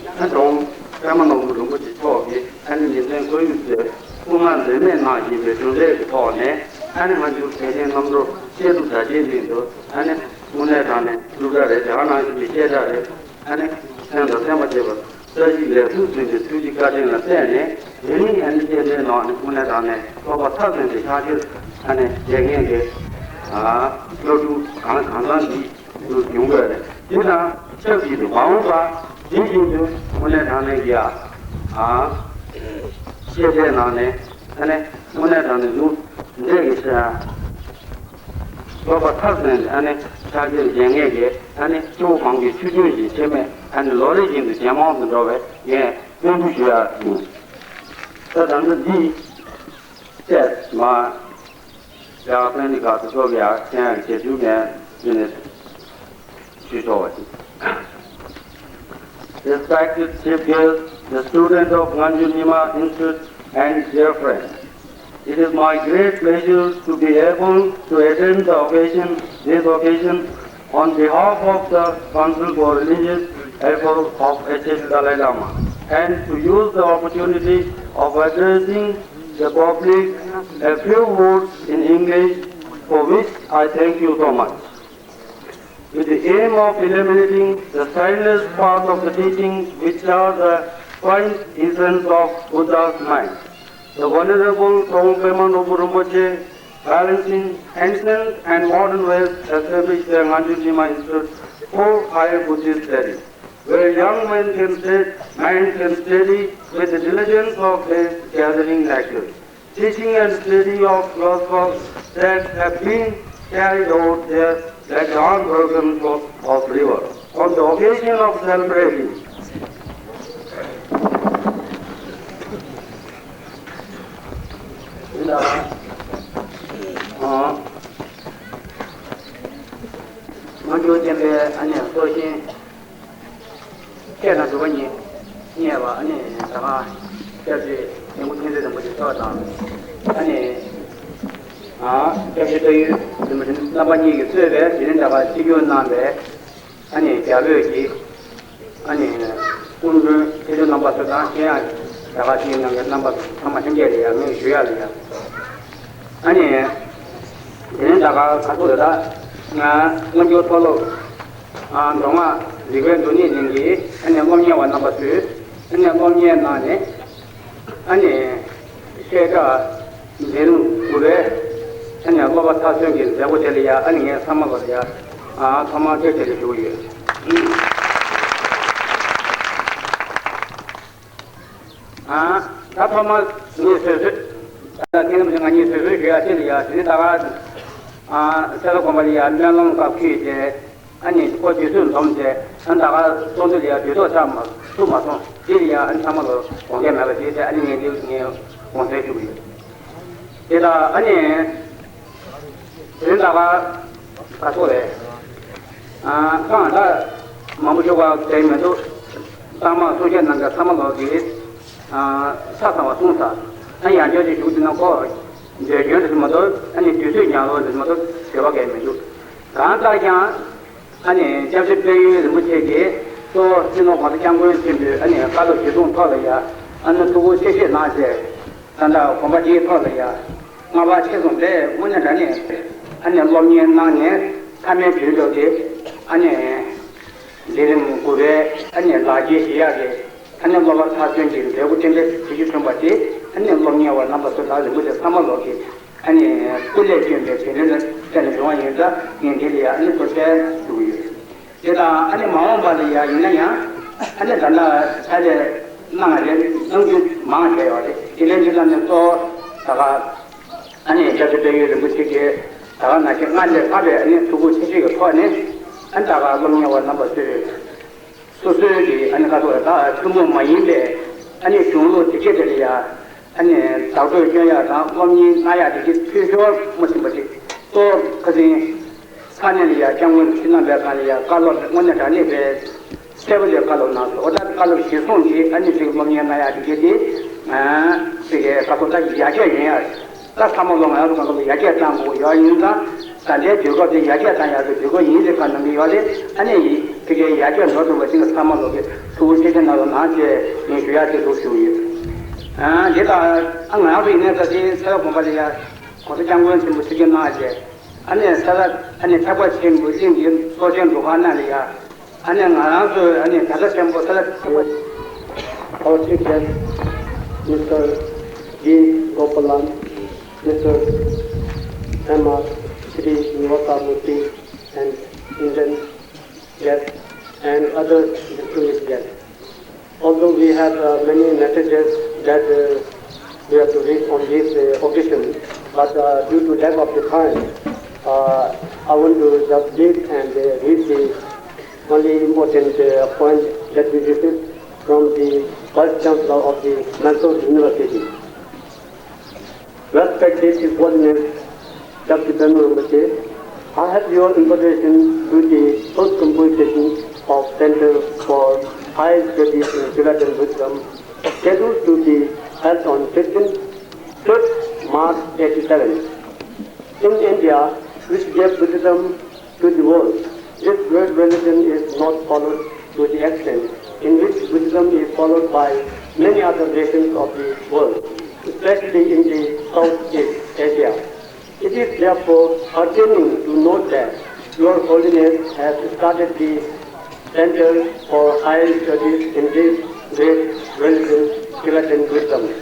ཨ་ནི་དྲུང་པད་མ་ནོར་བུ་རིན་པོ་ཆེ་མཆོག་གིས་ཨ་ནི་ཉིན་མཚན་ཁོར་ཡུག་ཏུ་སྐུ་ངལ་འཛེམས་མེད་གནང་བཞིན་པའི་གྲུབ་འབྲས་ཀྱི་ཐོག་ནས་ཨ་ནི་སྔ་འགྱུར་དད་ཅན་རྣམ་གྲོལ་བཤད་སྒྲུབ་དར་རྒྱས་གླིང་དུ་ཨ་ནི་དངོས་གནས་དྲང་གནས་སྒྲུབ་གྲྭ་རེད། དེ་ག་ནང་བཞིན་གྱི་བཤད་གྲྭ་རེད། ཨ་ནི་སེམས་དང་སེམས་པ་བྱེད་པ་བཀྲ་ཤིས་ལེགས་སུ་ཕྱིན་པའི་ཐུགས་རྗེ་བཀའ་དྲིན་ལ་བརྟེན་ནས་དེ་རིང་ཨ་ནི་སྐྱེ་ལྡན་ནང་ནས་དངོས་གནས་དྲང་གནས་སློབ་པ་མཐར་སོན་པའི་ཕྱག་འཁྱེར་ཨ་ནི་རྒྱལ་ངེས་ཀྱི་སློབ་ཕྲུག་གང་གང་འཚམ་འདི་ཚོ་བྱུང་དགོས་རེད། དེ་དང་ཆབས་ཅིག་ཏུ་མ་འོངས་པ་དེ་བཞིན་དུ་དངོས་གནས་དྲང་གནས་ཀྱི་ཨ་སྐྱེ་ལྡན་ནང་ནས་ཨ་ནི། དངོས་གནས་དྲང་གནས་གཞུང་འབྲེལ་གྱི་ཤ་བློ་ཁ་ཐག་ཟིན་ཨ་ནི་ཕྱག་འཁྱེར་འཇལ་མཁན་གྱི་ཨ་ནི་སྐྱེ་བོ་མང་པོའི་ཆུ་རྒྱུན་གྱི་ཆེད་མེད་ཨ་ནི་ལོ་རེ་བཞིན་དུ་ཇེ་མང་དུ་འགྲོ་བའི་ངས་སྨོན་འདུན་ཞུ་ཡག་ཡིན། ད་ད་ལྟ་འདི་བཤད་མ། རྒྱ་ཕན་ནི་ག་ཚོད་ཐོབ་ཡག་ཁྱེད་ཡག་བྱེད་རྒྱུ་ངས་ཡིན་ནས་ཞུ་ཆོག་པ་ཞིག Respected chief guest, the student of Nganjuk Nyima Institute and dear friends, it is my great pleasure to be able to attend the occasion, this occasion, on behalf of the Council for Religious Affairs of H H Dalai Lama, and to use the opportunity of addressing the public a few words in English, for which I thank you so much. With the aim of illuminating the silence part of the teaching, which are the quintessence of Buddha's mind, the Venerable Trungpa Rinpoche, balancing ancient and modern ways, established the Nganjuk Nyima Institute for Higher Buddhist Studies, where young men can study, minds can study with the diligence of the gathering lectures. Teaching and study of philosophers that have been carried out there like the unbroken flow of river. On the occasion of celebrating སྔོན་འཇུག་བསྟན་པའི་ཨ་ནེ་སྲོག་ཤིང་། ཁྱེད་དང་སྒྲུབ་པ་གཉིས་བརྙེས་པ་ཨ་ནི་ད་ག་སྐྱབས་རྗེ་ཡོན་གོང་མཁྱེན་བརྩེ་རིན་པོ་ཆེ་མཆོག་དང་ཨ་ནི་སྐྱབས་རྗེ་ལྟ་ཡུལ་རིན་པོ་ཆེ་རྣམ་པ་གཉིས་ཀྱིས་གཙོས་པའི་དེ་རིང་ད་ག་སྤྱི་རྒྱུགས་གནང་བའི་ཨ་ནི་རྒྱ་བོད་ཀྱི་ཨ་ནི་སྐུ་མགྲོན་ཆེ་ཆུང་རྣམ་པ་ཚོ་དང་ཁྱེད་ཡང་ད་ག་སྤྱི་ཡོངས་ནང་གི་རྣམ་པ་ཚོ་ཚང་མ་ལྷན་རྒྱས་ལ་ཡང་ངས་ཞུ་ཡག་ལ་ཡང་ཨ་ནི། དེ་ནས་ད་ག་ག་ཚོད་རེད་ད། ང་སྔོན་འཇུག་མཐོ་སློབ། ཨ་མདོ་སྔགས་རིག་པའི་འདུལ་བའི་གླིང་གི་ཨ་ནི་སློབ་གཉེར་བ་རྣམ་པ་ཚོས་ཨ་ནི་སློབ་གཉེར་གནང་ནས་ཨ་ནི་བཤད་གྲྭ་འཛིན་དགོས་པའི་ཨ་ནི་སློབ་པ་མཐར་སོན་གྱི་མཛད་སྒོ་དེ་ལ་ཡ་ཨ་ནི་ངས་ཚང་མ་ལོ་ལ་ཡ་ཨ་ཐོག་མར་བཀྲ་ཤིས་བདེ་ལེགས་ཞུ་གི་ཡོད། ཨ་ད་ཐོག་མར་ངས་བཟོད་གསོལ། ད་ཁྱེད་རྣམ་ཚོ་ང་གཉིས་བཟོད་གསོལ་ཞུ་ཡ་ཅི་ལ་ཡ་དེ་ནི་ད་ག་ཨ་སེ་ར་དགོན་པ་ལ་ཡ་སྨོན་ལམ་སྐབས་ཁུལ་ཏེ་ཨ་ནི་ཁོ་དུས་ཚོད་འཛོམས་ཏེ་ཨ་ད་ག་ཚོགས་འདུ་ལ་ཡ་དུས་ཐོག་ཆགས་མ་ཐུབ་མ་སོང་དེ་ལ་ཡ་ཨ་ནི་ཚང་མ་ལོ་དགོངས་འགལ་མེད་པ་དེ་ཚེ་ཨ་ནི་ངས་འདི་ངས་དགོངས་སེལ་ཞུ་གི་ཡོད། དེ་ལ་ཨ་ནི། དེ་ད་ག་ག་ཚོད་རེད། ཨ་ཁོང་ད་མང་པོ་ཞུ་བ་དེ་མི་འདུག་གཙང་མ་གསུང་བཤད་གནང་མཁན་ཚང་མ་ལོག་གིས་ཨ་ཆ་ཚང་བ་གསུངས་ས། ཨ་ཡང་བསྐྱར་ཅིག་ཞུ་དུས་ན་ཁོ་འདོད་སྐྱོན་རེད་མ་གཏོགས་ཨ་ནི་དུས་ཚོད་ཉར་ལོ་རེད་མ་གཏོགས་འབྲེལ་བ་གང་ཡང་མི་འདུག་གང་ལྟར་ཀྱང་ཨ་ནི་སྐྱབས་རྗེ་དཔལ་ཡུལ་རིན་པོ་ཆེ་གིས་གཙོ་བོ་སྤྱི་ནོར་༸གོང་ས་༸སྐྱབས་མགོན་ཆེན་པོས་ཨ་ནི་བཀའ་སློབ་ཞུ་གཏུག་ཐོག་ལ་ཡ་ཨ་ནི་ཐུགས་ཁུར་ཆེ་བཞེས་གནང་བྱས། ད་ལྟ་དགོན་པ་འདིའི་ཐོག་ལ་ཡ་སྔ་བ་ཆེ་སོང་པས་དངོས་གནས་དྲང་གནས་ཨ་ནི་སློབ་གཉེར་གནང་ནས་མཐའ་མའི་དུས་ཐོག་དེ་ཨ་ནི་འདི་རིམ་དགུ་པའི་ཨ་ནི་ལག་འཁྱེར་ཞུ་ཡག་གི་ཨ་ནི་སློབ་པ་མཐར་སོན་གྱི་མཛད་སྒོ་ཏན་ཏན་བྱེད་རྒྱུ་བྱུང་བ་དེ་ཨ་ནི་སློབ་གཉེར་བ་རྣམ་པ་ཚོ་དང་རིན་པོ་ཆེ་ཚང་མ་ལོག་གི་ཨ་ནི་སྐུ་ལས་བསྐྱོན་པའི་དོན་ལས་བརྟེན་ནས་བྱུང་བ་ཡིན་ཙང་ངས་འདི་ལ་ཡ་ཨ་ནི་ཐུགས་རྗེ་ཆེ་ཞུ་གི་ཡོད། དེ་དང་ཨ་ནི་མ་འོངས་པ་ལ་ཡ་ཡིན་ན་ཡང་ཨ་ནི་ད་ལྟ་ཚ་ལས་གནང་རེད་གནང་རྒྱུ་མང་བྱས་ཡོད་རེད། དེ་ལས་འདི་ལ་ནི་གཙོ་བོ་ད་ག་ཨ་ནི་སྐྱབས་རྗེ་དཔལ་ཡུལ་རིན་པོ་ཆེ་གིས་ད་ག་ནང་བཞིན་སྔར་ལས་ལྷག་པའི་ཨ་ནི་ཐུགས་ཁུར་ཆེ་བཞེས་ཀྱི་ཐོག་ནས་ཨ་ནི་ད་ག་སློབ་གཉེར་བ་རྣམ་པ་ཚོས་སོ་སོའི་གི་ཨ་ནི་ཁ་ཐོག་ད་ཐུན་མོང་མ་ཡིན་པའི་ཨ་ནི་གཞུང་ལུགས་སྡེ་བརྒྱད་དེ་ལ་ཡ། ཨ་ནི་བདག་སྤྲོད་སྐྱོན་ཡག་དང་སློབ་གཉེར་གནང་ཡག་དེ་གི་འཐུས་ཤོར་མ་ཕྱིན་པ་ཅིག་གཙོ་བོ་ཁ་སང་ས་གནས་ལ་ཡ་སྐྱབས་མགོན་ཁྲི་ནང་པའི་སྒང་ལ་ཡ་བཀའ་སློབ་དངོས་གནས་དྲང་གནས་པའི་གསལ་པོ་ལས་བཀའ་སློབ་གནང་སོང་། འོ་ད་བཀའ་སློབ་གཞིར་བཟུང་གིས་ཨ་ནི་ཅིག་སློབ་གཉེར་གནང་ཡག་དེ་གི་དེ་ཨ་ཅིག་གི་བཀའ་སློབ་ད་ཡར་རྒྱས་ཡོང་ཡག་ད་ཚང་མ་ལོ་ང་རང་ཚོ་གང་ག་ལ་ཡར་རྒྱས་གཏང་དགོས་ཡོད་ཡིན་ཙང་ད་ལྟའི་དུས་སྐབས་དེ་ཡར་རྒྱས་གཏང་ཡག་གི་དུས་སྐབས་ཡིན་ཟེར་བཀའ་གནང་གི་ཡོད་རེད། ཨ་ནི་དེ་གི་ཡར་རྒྱས་འགྲོ་ཐུབ་པ་ཅིག་ཚང་མ་ལོ་གི་ཐུགས་ཁུར་ཆེ་ཆེ་གནང་རོགས་གནང་ཞེས་ངས་ཞུ་ཡག་དེ་ཞུ་ཞུ་ཡོད། ཨ་འདི་ལྟར་ཨ་ང་རང་ཚོ་ཡིན་ནའི་ད་ལྟའི་ས་ཡ་དགོན་པ་ལ་ཡ་གོང་ས་སྐྱབས་མགོན་ཆེན་པོ་ཆིབས་བསྒྱུར་གནང་རྗེས་ཨ་ནི་ས་ཡ་ཨ་ནི་ཐེག་པ་ཆེན་པོའི་གླིང་གི་གཙོ་ཆེན་འདུ་ཁང་ནང་ལ་ཡ་ཨ་ནི་ང་རང་ཚོའི་ཨ་ནི་ད་ལྟ་ཆེན་པོ་ས་ཡ་ཐེག་པ། Our chief guest, Mister G Gopalan, Mister M R Srinivasa Murthy, and Indian guests and other distinguished guests. Although we have uh, many messages that uh, We have to read on this uh, occasion, but uh, due to lack of the time, uh, I want to just read and uh, read the only important uh, point that we received from the Vice Chancellor of the Mysore University. Respected His Holiness Doctor Bhimla Rinpoche, I have your invitation to the first convocation of Center for Higher Studies in Tibetan Buddhism, scheduled to be held on fifteenth, fifth March eighty-seven. In India, which gave Buddhism to the world. This great religion is not followed to the extent in which Buddhism is followed by many other nations of the world, especially in the Southeast Asia. It is therefore heartening to note that Your Holiness has started the Center for Higher Studies in this great religion, Tibetan Buddhism.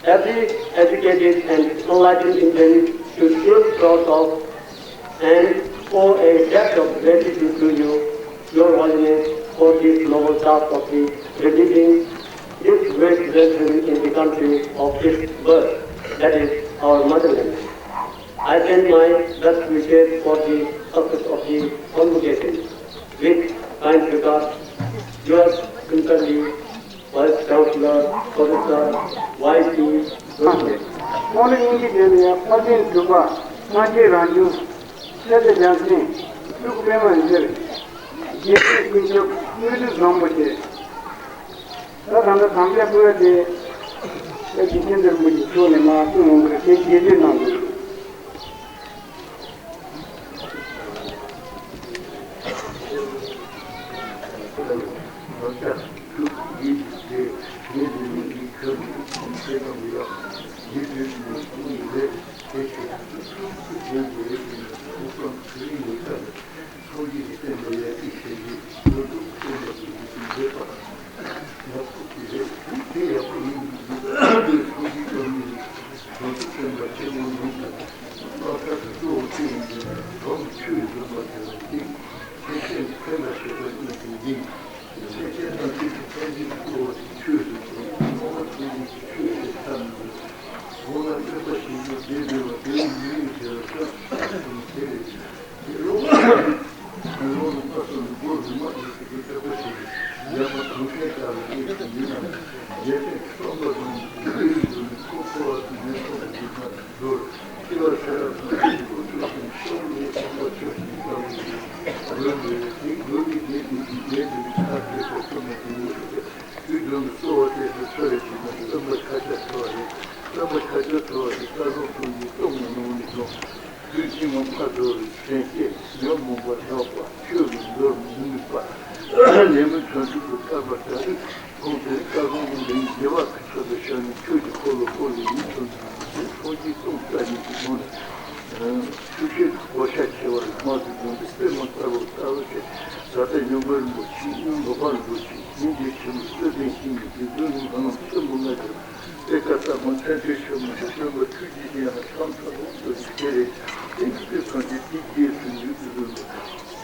Every educated and enlightened Indian should feel proud of and owe a debt of gratitude to you, Your Holiness, for this noble task of the rebuilding this great religion in the country of its birth, that is, our motherland. I send my best wishes for the success of the convocation. With kind regards, yours sincerely, Vice Chancellor, Professor Y T Rinpoche. སྔོན་ལ་སྙིང་རྗེ་ལྡན་པའི་ཕ་ཆེན་འབྲུག་པ་སངས་རྒྱས་རང་བྱུང་། སྲས་དང་རྒྱལ་མཚན་ཕྲུ་གུ་པད་མ་འདིར། རྒྱལ་སྲས་ཀུན་ཁྱབ་དངོས་གྲུབ་བཟང་པོ་ཆེ། ད་ད་ལྟ་དམ་བཅའ་བཀོད་དེ་ད་རྗེ་བཙུན་སྒྲོལ་མ་གི་ཕྱོགས་ནས་མར་གསུང་འོང་གི་རེད། དེ་རྗེས་ལུས་གནང་དགོས། དུས་ཕྱི་མ་མ་འགྲོ་བའི་སེམས་བསྐྱེད། ཉོན་མོངས་པ་དག་པ། ཆོས་ལ་འདོར་མི་ནུས་པ། ལས་མི་དོན་མཐུན་དུ་ཐར་པ་དང་། ཁོང་དེ་སྐལ་བཟང་དབང་ལྡན་རྒྱལ་བ་གི་ཚོགས་དང་བྱོན་ནས་ཆོས་ཀྱི་འཁོར་ལོ་བསྐོར་བའི་ཡུལ་དུ་འདུག་ཚོགས་ཀྱི་སྟོང་རྩ་གཉིས་ཀྱི་ངང་ནས་ཆུ་ཤེལ་གྱི་གོ་ཆ་ཆེ་བ་ལ་དམར་དུ་བརྡུངས་ཏེ་པདྨ་དཀར་པོ་ལྟ་བུ་ཆེ། ད་ལྟ་ཡུམ་བར་རིན་པོ་ཆེ་ཡུམ་འབྲོག་པ་རིན་པོ་ཆེ་སྙིང་རྗེ་ཆེན་པོ་རྩོད་ལྡན་ཞིང་གི་དགེ་འདུན་ལྷ་ལམ་ཆེན་པོ་ལྔ་བརྒྱ། པད་དཀར་རྟ་དམར་མཚན་དཔེ་ཆེན་མོ་དང་སྟོན་པ་ཐུགས་རྗེ་ཅན་ལ་ཕྱག་འཚལ་ལོ་ཚོགས་ཀྱི་སྤྱན་རས་གཟིགས་ཀྱི་ཐུགས་སངས་རྒྱས་དེ་རྗེས་སུ་མྱུར་དུ་འགྲོ་འདུག་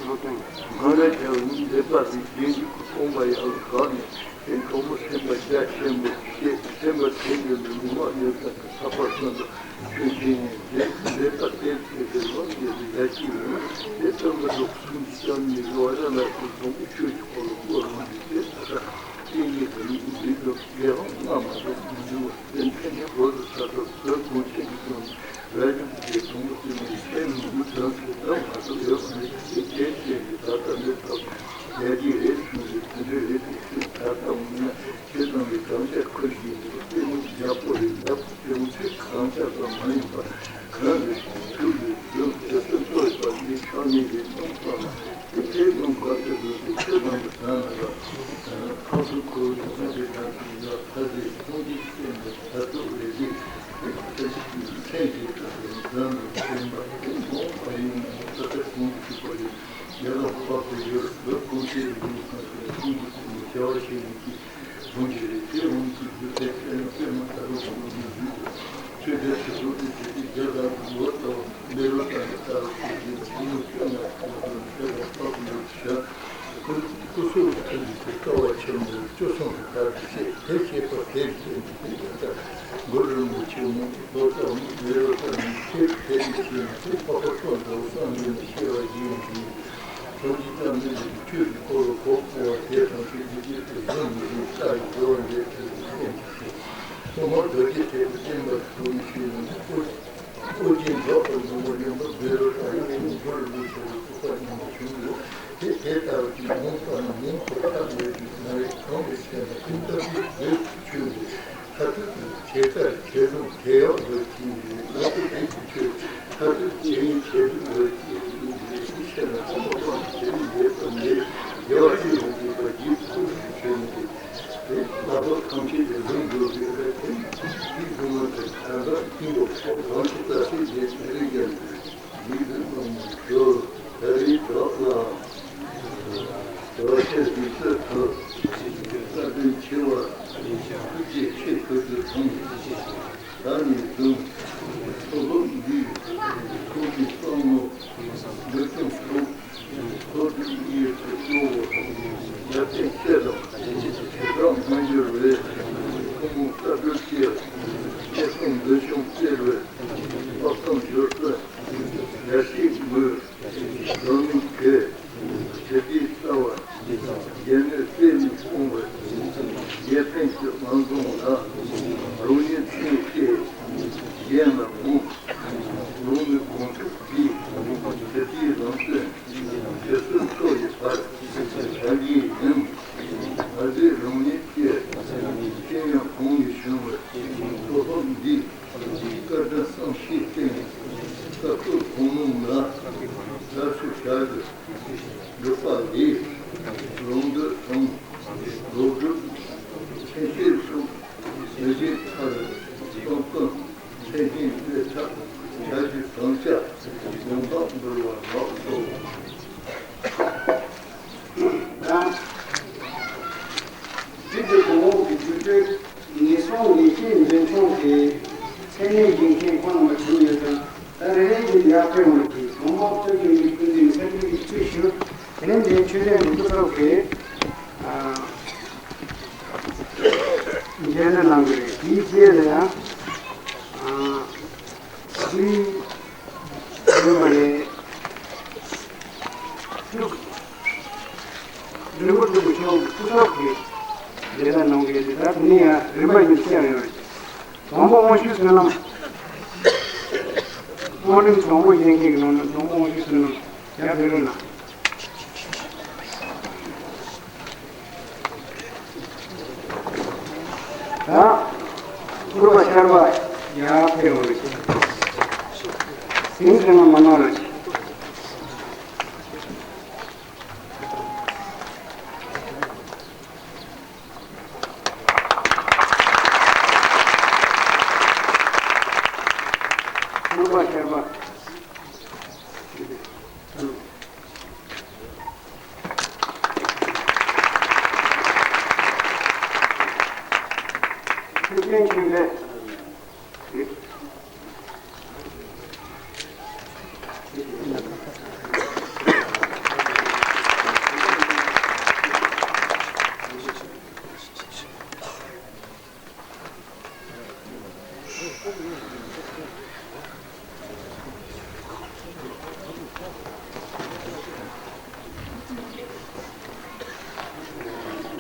ལོ་དང་གང་ལ་བྱ་བ་ནི་ལེགས་པ་ལས་རྗེས་འཇུག་གི་དཔུང་པ་ཡང་བཞག་ནས་དེ་གྲོགས་པོ་སེམས་དཔའ་རྒྱ་ཆེན་པོ་ཞེས་སེམས་དཔའ་དེ་འདྲ་ལ་ནུས་པ་ཡོད་ཙམ་གྱི་ལྷག་པར་དུ་ཆོས་ཅན་ལས་ལེགས་པ་སྟེར་ཟེར་ཏེ་ལོ་ཡོད་དེ་ཡ་གཅིག་ཡོད་ན་དེ་སྟོན་པ་རྫོགས་སུ་སངས་རྒྱས་ཀྱང་ནི་རོ་ཨ་ར་ལ་སོགས་དང་པོ་ཆོས་ཀྱི་འཁོར་ལོ་བསྐོར་རུང་དེ་ད་ལྟ་སྐྱེ་གནས་དང་འདི་དང་དེ་རང་སྔ་མ་རྫོགས་མི་འགྱུར་བ་དེ་ཕན་ཆད་བོད་དུ་ས་ཐོབ་བོད་གངས་ཅན་གྱི་ལྗོངས་ནས་ར་ཇུ་དེ་དང་པོ་དེ་ནས་ཆེན་མོ་དོན་དུ་དམ་མ་ཐོབ་ཡོད་པ་ནི་དེ་ཆེན་ཆེན་གྱི་ད་ལྟ་འདི་ཐོབ་ཡ་གི་རེད་གསུངས་ཏེ་དེ་འདྲ་རེད་དེ་ད་ལྟ་འོང་ན། ཁྱེད་རྣམ་པའི་དམ་བཅའ་འཁུར་གྱིན་འདུག་ལྟད་མོ་རྒྱག་པོ་རེད་ལབ་དེ་མོ་ཚིག་གང་ཆགས་པ་མ་ཡིན་པ་གང་རེད་ཐུགས་ལས་བཟོད་དེ་ཚོ་ཚོ་ཡི་པ་འདི་ཆགས་ནས་རེད་གཏོང་ཚོ་ལ་དེ་ཚེ་གདོང་ག་ཚོད་འདུག་དེ་ཚོད་ནང་དུ་བཟང་ན་ལ་ཁོ་ཚོ་ཁོ་བོའི་སེམས་པའི་དམ་ཚིག་ལ་ཕ་རེད་ཐུགས་རྗེ་བསྟན་པའི་ད་ཚོད་རེད་དེ་དེ་ཚོ་ཚེ་གཅིག་གི་མཚན་གྱི་ད་ཚོད་བཟང་དུ་བསྟན་པ་དེ་མོ་བ་ཡིན་ན་ད་ལྟ་གོང་དུ་ཞུས་པ་རེད། རྒྱ་གར་འཕགས་པའི་ཡུལ་བོད་ཀུན་གྱི་ལུགས་ཁང་དུ་ཁོང་གི་ཐུགས་ནས་བྱ་བ་བྱེད་མི་གི་དོན་གྱི་རེ་ཆེ་འོང་གི་རྒྱུ་དེ་དཔེར་ན་དཔེ་མ་ལྟ་བུ་ཁོང་གི་ཡུལ་དུ་ཆོས་དེ་ཆེ་བོ་དེ་བྱེད་དེ་རྒྱ་གར་དུ་ལོ་ལྟ་བུ་འདི་རུ་ལྟ་བུ་ལྟ་བུ་བྱེད་ཀྱི་ཡོད་ཀྱི་ཡོད་ན་ཁོང་ཚོ་རྒྱ་གར་འཕགས་པའི་ཡུལ་དུ་བྱ་སྐུ་སྐུ་གསུང་ཐུགས་ཀྱི་དཀའ་བ་ཆེན་པོ་བཅུ་གསུམ་གྱི་ལྟར་བྱེད་དེ་བྱེད་པ་དེར་བྱེད་མི་དེ་ཡོད་ལྟར། ཙམ་མི་རོ་ཙམ་མི་ཁྱེད་ཁྱེད་ཀྱི་དུས་ན་ཁྱེད་ཕ་ཁ་སོགས་འདྲ་བོ་བསམ་ཡོད་ན་ཤེས་པ་ཡིན་གྱི། བྱང་ཆུབ་ཀྱང་མི་འདུག་ཆོས་ཀྱི་འཁོར་ལོ་བོགས་པ་དེ་དང་ཆོས་ཀྱི་རྗེས་སུ་བཟུང་མི་འདུག་ལྟ་ཡི་འགྲོ་བ་འདྲེད་ཐུབ་པའི་སེམས་ཀྱི་ཤེས། ཐོག་མར་རྡོ་རྗེ་ཐེག་པ་བསྟན་པ་དུ་མི་ཤེས་ན་ཨོ་ཨོ་རྒྱན་རྫོགས་པར་འབྲུ་མ་ཡོང་བ་བེ་རོ་དང་ཡང་ཤིང་འགྲོ་རིན་པོ་ཆེ་ལ་ཐུགས་ཁག་ཡོང་བ་བྱུང་ཡོད། དེ་དེ་ལྟ་བུ་ཅིག་མིང་བཏགས་ན་མིང་ཁོ་ཐག་ཡོད་ཅིག་མ་རེད། གང་གི་ཚེ་ན་ཁུངས་ལྟ་བུའི་བོད་ཀྱི་ཆོས་འདི། མཐར་ཐུག་ཏུ་ཇི་ལྟར་ཇི་བཟུང་དེ་ཡང་ལོས་ཀྱིས་ནི་ལོ་ཀུན་ལྡན་གྱི་ཆོས། མཐར་ཐུག་ཇི་ཡིན་ཇི་བཟུང་ལོས་ཀྱིས་ནི་ཞེས་བཤད་ན་ཁོང་ཁྲོ་ཁོང་གི་ཇི་ཡིན་ཡོད་དམ་མེད་དགེ་བ་ཅི་ཡང་མེད་པར་རྒྱུད་ཐུགས་སུ་ཆུད་ནས་དེ་ལ་ལོ་ཐམས་ཅད་དུ་བཟུང་དགོས་པའི་རེ་ཐེ་དེ་བཟུང་བ་དེ་གང་དག་ཀུན་ཏུ་གང་ཞིག་ལྟ་ཞིག་ལས་མི་རིགས་ཀྱང་། མིག་ཏུ་རྣམ་སྨིན་གྲོལ། ད་རེས་བདག་ལ། རྡོ་རྗེ་རིགས་སུ་ཐོབ། བཀའ་དྲིན་ཆེ་བ། ཐུགས་རྗེ་ཆེ་ཁུར་དུ་ཐོངས། ད་ནས་བཟུང་། ཐོག་ལོ་འདིའི་ཐོག་མའི་བསམ་བློ་འདི་ཙམ་ཐོབ། ཐོག་འདི་གཉིས་སུ་གཙོ་བོ་ཡར་ཐོན་བཅས་དང་། ཞེ་དྲག་མ་འགྱུར་བའི་ཐུན་མོང་བཀའ་བསྒྲུབ་ཀྱི་སྐྱེ་ཁམས་འདུ་ཤོང་སྤེལ་བའི་དཔག་བསམ་འབྱོར་པ། ཡར་ཞིག་མོས། རང་ཉིད་གོས། ཞི་བདེའི་རྩ་བ། རྒྱལ་བའི་སྲས་ནས་སྐོང་བའི་རྒྱལ་ཕན་གྱི་ལམ་འཛོམས་ལ། རང་ཉིད་ཚེ་སྐྱེ། གཞན་ལ་མོས། རང་ནི་གོང་ཆུབ་ཀྱི། ཞི་བདེའི་ལམ་སྟོན། ཇི་སྲིད་འཚོ་ཡི་བར། བྱ་རྒྱུའི་ཉམས། ང་ཚོས་རང་ཉིད་ཀྱི། ཤེས་ཡོན་གོང་ནས་ཕྱུང་བའི་ཐོག་ལམ་འདི། བཀའ་དྲིན་བསམ་ཤེས་བསྟེན། སྐབས་སུ་གོང་ནོམ་ལ་དགའ་བསུ་བྱ་དགོས། འབྲུག་པ་ལས་ལོ་འདུ་དང་ལོ་སྒྲུབ་ཆེན་བཤད་སོགས་མི་བཞེད་མཐར་སྟོན་ཀུན་ལྷན་ཅིག་སྤེལ་ཐབས་བྱ་རྒྱུ་དམ་བཅའ་ཡོངས་གྲགས་འབུལ་བ་ལགས་སོ། ད་དེ་དུས་གོང་འོག་གི་བརྒྱུད་སྤྲོད་ངན་སོང་ལས་བྱེད་འཛིན་སྐྱོང་གི་མཚན་གནས་བཞེས་མཁན་ཁོང་རྣམ་པ་བྱུང་ཡོད་ཙང་། ད་རེ་རེ་བཞིན་ཡར་ཕེབས་འོང་གི་གོང་འོག་ཚོས་ཀྱི་མི་ཀུན་གྱི་མཚན་གྱི་ཚུལ་ཞུ། དེ་ནས་འདིའི་ཆོས་དད་མི་སྡུག་སོགས་ཀྱི་མཇལ་འཛོམས་གནང་གི་རེད། དེའི་རྗེས་ལ་ཡང་འདིའི་རིམ་པ་ནས། རིན་པོ་ཆེ་མཆོག་སྐུ་ཚབ་ཀྱིས་མཇལ་དར་གནང་གི་ཡོད་དེ། ད་དེ་ནས་ཡང་རིམ་པ་བཞིན་བཤད་ཡོང་རེད། དང་པོ་དབང་ཞུའི་བསོད་ནམས། དབང་རིམ་དང་པོ་ཡན་ཆད་ཀྱི་ནང་ནས་དང་པོ་དབང་ཞུའི་བསོད་ནམས་ཡར་ཕེབས་རོགས་གནང་། ད་སྐུ་པར་ཆར་པ་ཡར་ཕེབས་རོགས་གནང་། སེམས་ཁྲལ་མ་གནང་རོགས་གནང་། སྐུ་པར་ཆར་པ། ཐུབ་བསྟན་ཆོས་འཕེལ།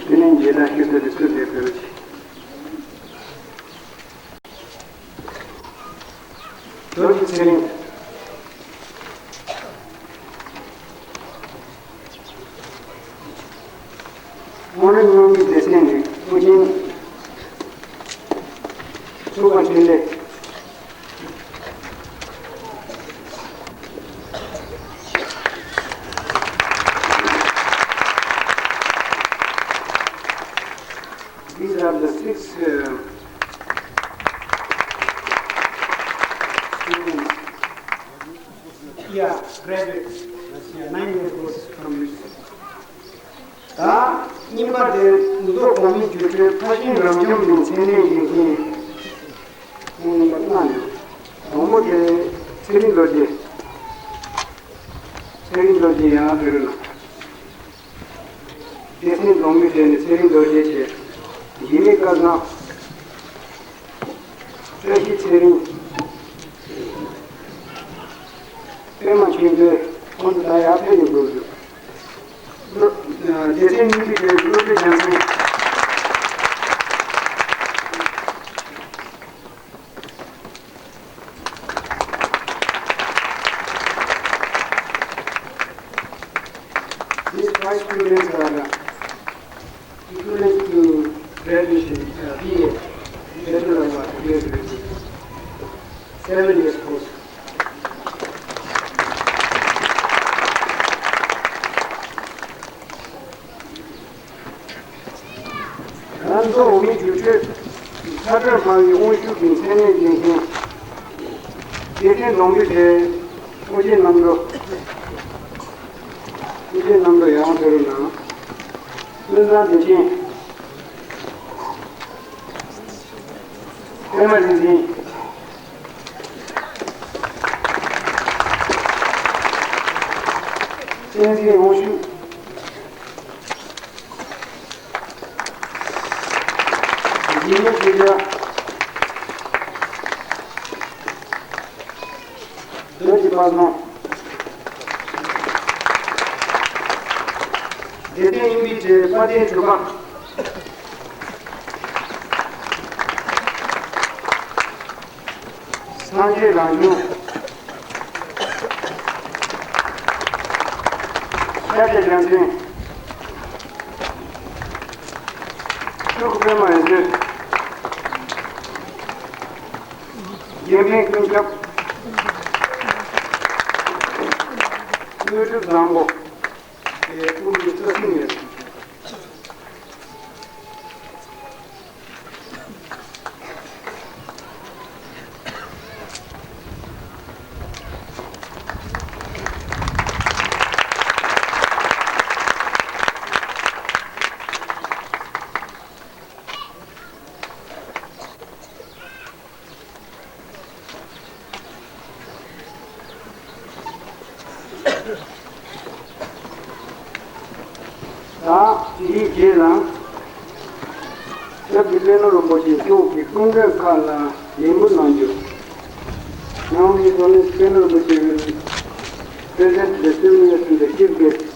དེ་ནས་མཇལ་དར་ཞུ་ས་དེ་ཚོ་ལས་ཕེབས། རྡོ་རྗེ་ཚེ་རིང་། དབང་རིམ་སྔོན་མའི་སྡེ་ཚན་ནི་ཨོ་རྒྱན། ཐུབ་པ་འཕྲིན་ལས། These are the six, uh, students. Yeah, graduates. Yeah, nine year course from U C. ད་གཉིས་པ་དེ་མདོ་གོང་མའི་བརྒྱུད་སྤྲོད་ཕར་ཕྱིན་རབ་འབྱམས་ཀྱི་མཚན་གནས་བཞེས་མཁན་ཁོང་རྣམ་པ་ལྔ་འདུག་དང་པོ་དེ་ཚེ་རིང་རྡོ་རྗེ། ཚེ་རིང་རྡོ་རྗེ་ཡར་ཕེབས་རོགས་གནང་། སྡེ་ཚན་གདོང་མའི་གྲས་ནས་ཚེ་རིང་རྡོ་རྗེ་བྱས། འཇིགས་མེད་སྐལ་བཟང་། བཀྲ་ཤིས་ཚེ་རིང་། ཉིན་གཅིག་གི་བློ་གྲོས་རྒྱལ་མཚན། This prize students are equivalent to graduation, uh, B A, Bachelor of Arts, B A graduation, seven years course. ང་ཚོ་འོ་མའི་རྒྱུ་འཕྲོད་ཁ་བྲལ་སྨྲ་བའི་དབང་ཕྱུག་གི་མཚན་གནས་ཅན་མཁན། རྗེ་བཙུན་གདུང་བརྒྱུད་དེ་ཨོ་རྒྱན་རྣམ་གྲོལ། ཨོ་རྒྱན་རྣམ་གྲོལ་ཡང་ཕེ་རུ་ན། སྨོན་ལམ་བདེ་ཆེན། པད་མ་རིག་འཛིན། བསྟན་འཛིན་དབང་ཕྱུག། འཇིགས་མེད་ཆོས་རྒྱལ། རྡོ་རྗེ་དཔལ་བཟང་། བདེ་ལྡན་དབྱིངས་པའི་གྲས་དཔལ་ལྡན་གྲུབ་པ། སངས་རྒྱས་རང་བྱུང་། ཤཱཀྱ་རྒྱལ་མཚན། སྤྲུལ་སྐུ་པད་མ་འོད་ཟེར། རྒྱལ་མཚན་ཀུན་ཁྱབ། དངོས་གྲུབ་བཟང་པོ། དེ་ཀུན་གྱི་རྩ་སྲུང་ཡོད། ད་དེའི་རྗེས་ལ། སྐྱབས་རྗེ་བླ་མ་རིན་པོ་ཆེ་མཆོག་གིས་སྐུ་མགྲོན་ཁག་ལ་ལན་འབུལ་གནང་རྒྱུ། Now His Holiness Venerable Bhikkhu will present the souvenirs to the chief guests.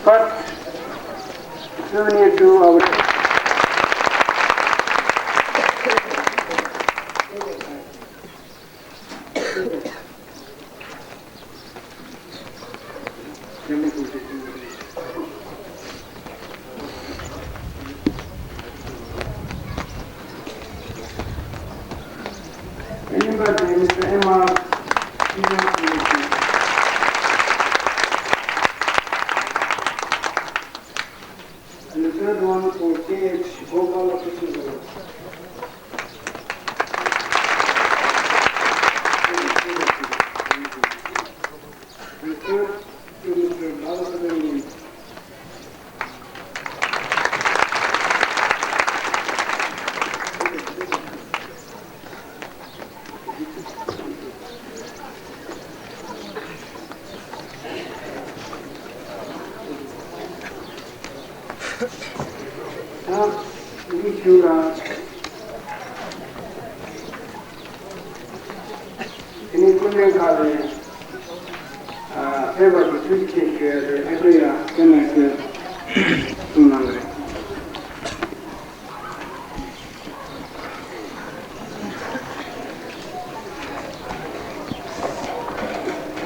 First souvenir to our Remember the Mister M R. And the third one for K H Gopalakrishnan. And third to Mister Balasubramanian. ད་འདི་བྱུང་ལ། དེ་ནས་སྐུ་མགྲོན་ཁག་ནས་ཕེབས་པར་གྱི་ཐུགས་རྗེ་ཆེ་ཞུ་ཡ་རེད། ཨ་ཁུ་ཡ་སྐུ་མགྲོན་ཁག་གསུང་གནང་གི་རེད།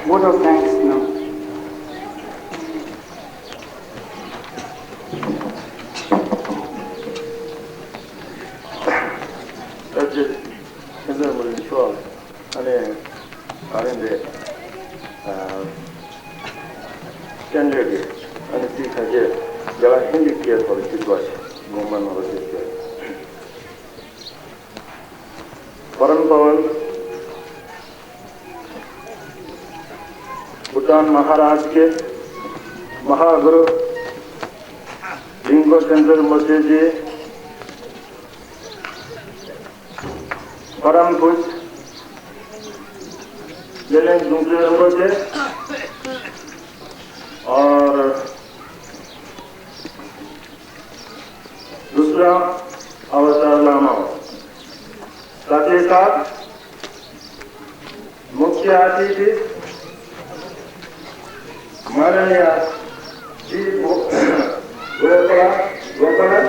Vote of thanks now. ཨ་ནི་ག་རེ་འདི། ཨ། སྐད་འབོད་ཀྱི་ཨ་ནི་ཚིག་ཁ་ཤས་རྒྱ་གར་ཧིན་དི་སྐད་ཐོག་ལ་ཞུ་དགོས་ཤིག་དགོངས་པ་གནང་རོགས་ཞེས་ཞུ། परम पावन भूटान महाराज के महागुरु रिंगो सेंजर मोचे जी, परम पूज्य जेलेंग दुंगजे रिंपोचे और दूसरा अवतार लामा, साथ ही साथ मुख्य अतिथि माननीय जी गो-, गोपाल, गोपाल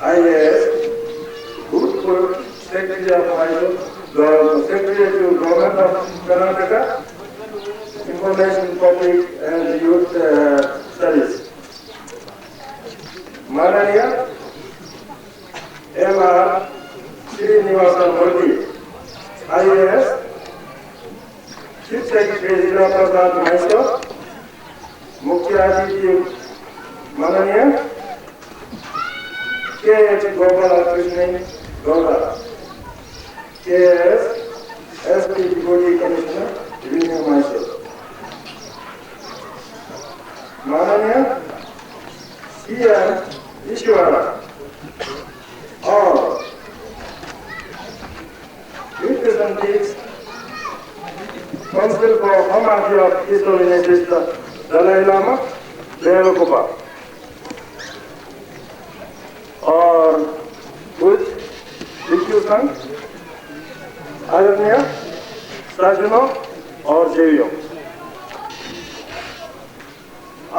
आईएएस, भूतपूर्व secretary of secretary to government of Karnataka, information public and youth studies, माननीय M R Srinivas Murthy IAS, chief secretary जिला प्रशांत महेश्वर, मुख्य अतिथि माननीय K H Gopal Krishna Gowda, KAS, SP deputy commissioner revenue Mysore, माननीय सीएम ईश्वरा और representatives Council for Home Affairs of His Holiness Sister Dalai Lama, Leokupa और कुछ भिक्षु संघ, आदरणीय सज्जनों और देवियों,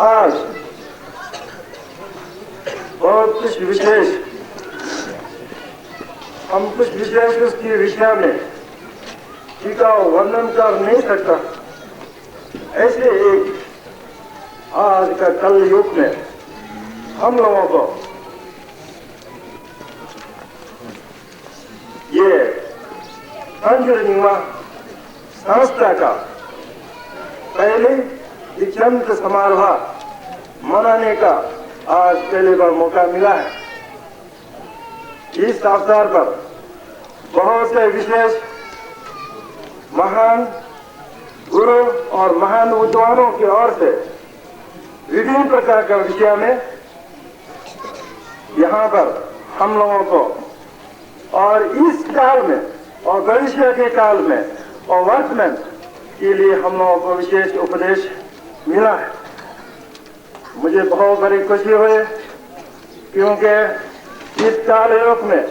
आज बहुत कुछ विशेष, हम कुछ विशेष उसकी विषय में टीका वर्णन कर नहीं सकता। ऐसे एक आज का कल युग में हम लोगों को ये तंजूर निमा संस्था का पहले दीक्षांत समारोह मनाने का आज पहली बार मौका मिला है। इस अवसर पर बहुत से विशेष महान गुरु और महान विद्वानों की ओर से विभिन्न प्रकार का विषय में यहाँ पर हम लोगों को और इस काल में और भविष्य के काल में और वर्तमान के लिए हम लोगों को विशेष उपदेश मिला है। मुझे बहुत बड़ी खुशी हुई, क्योंकि इस काल युग में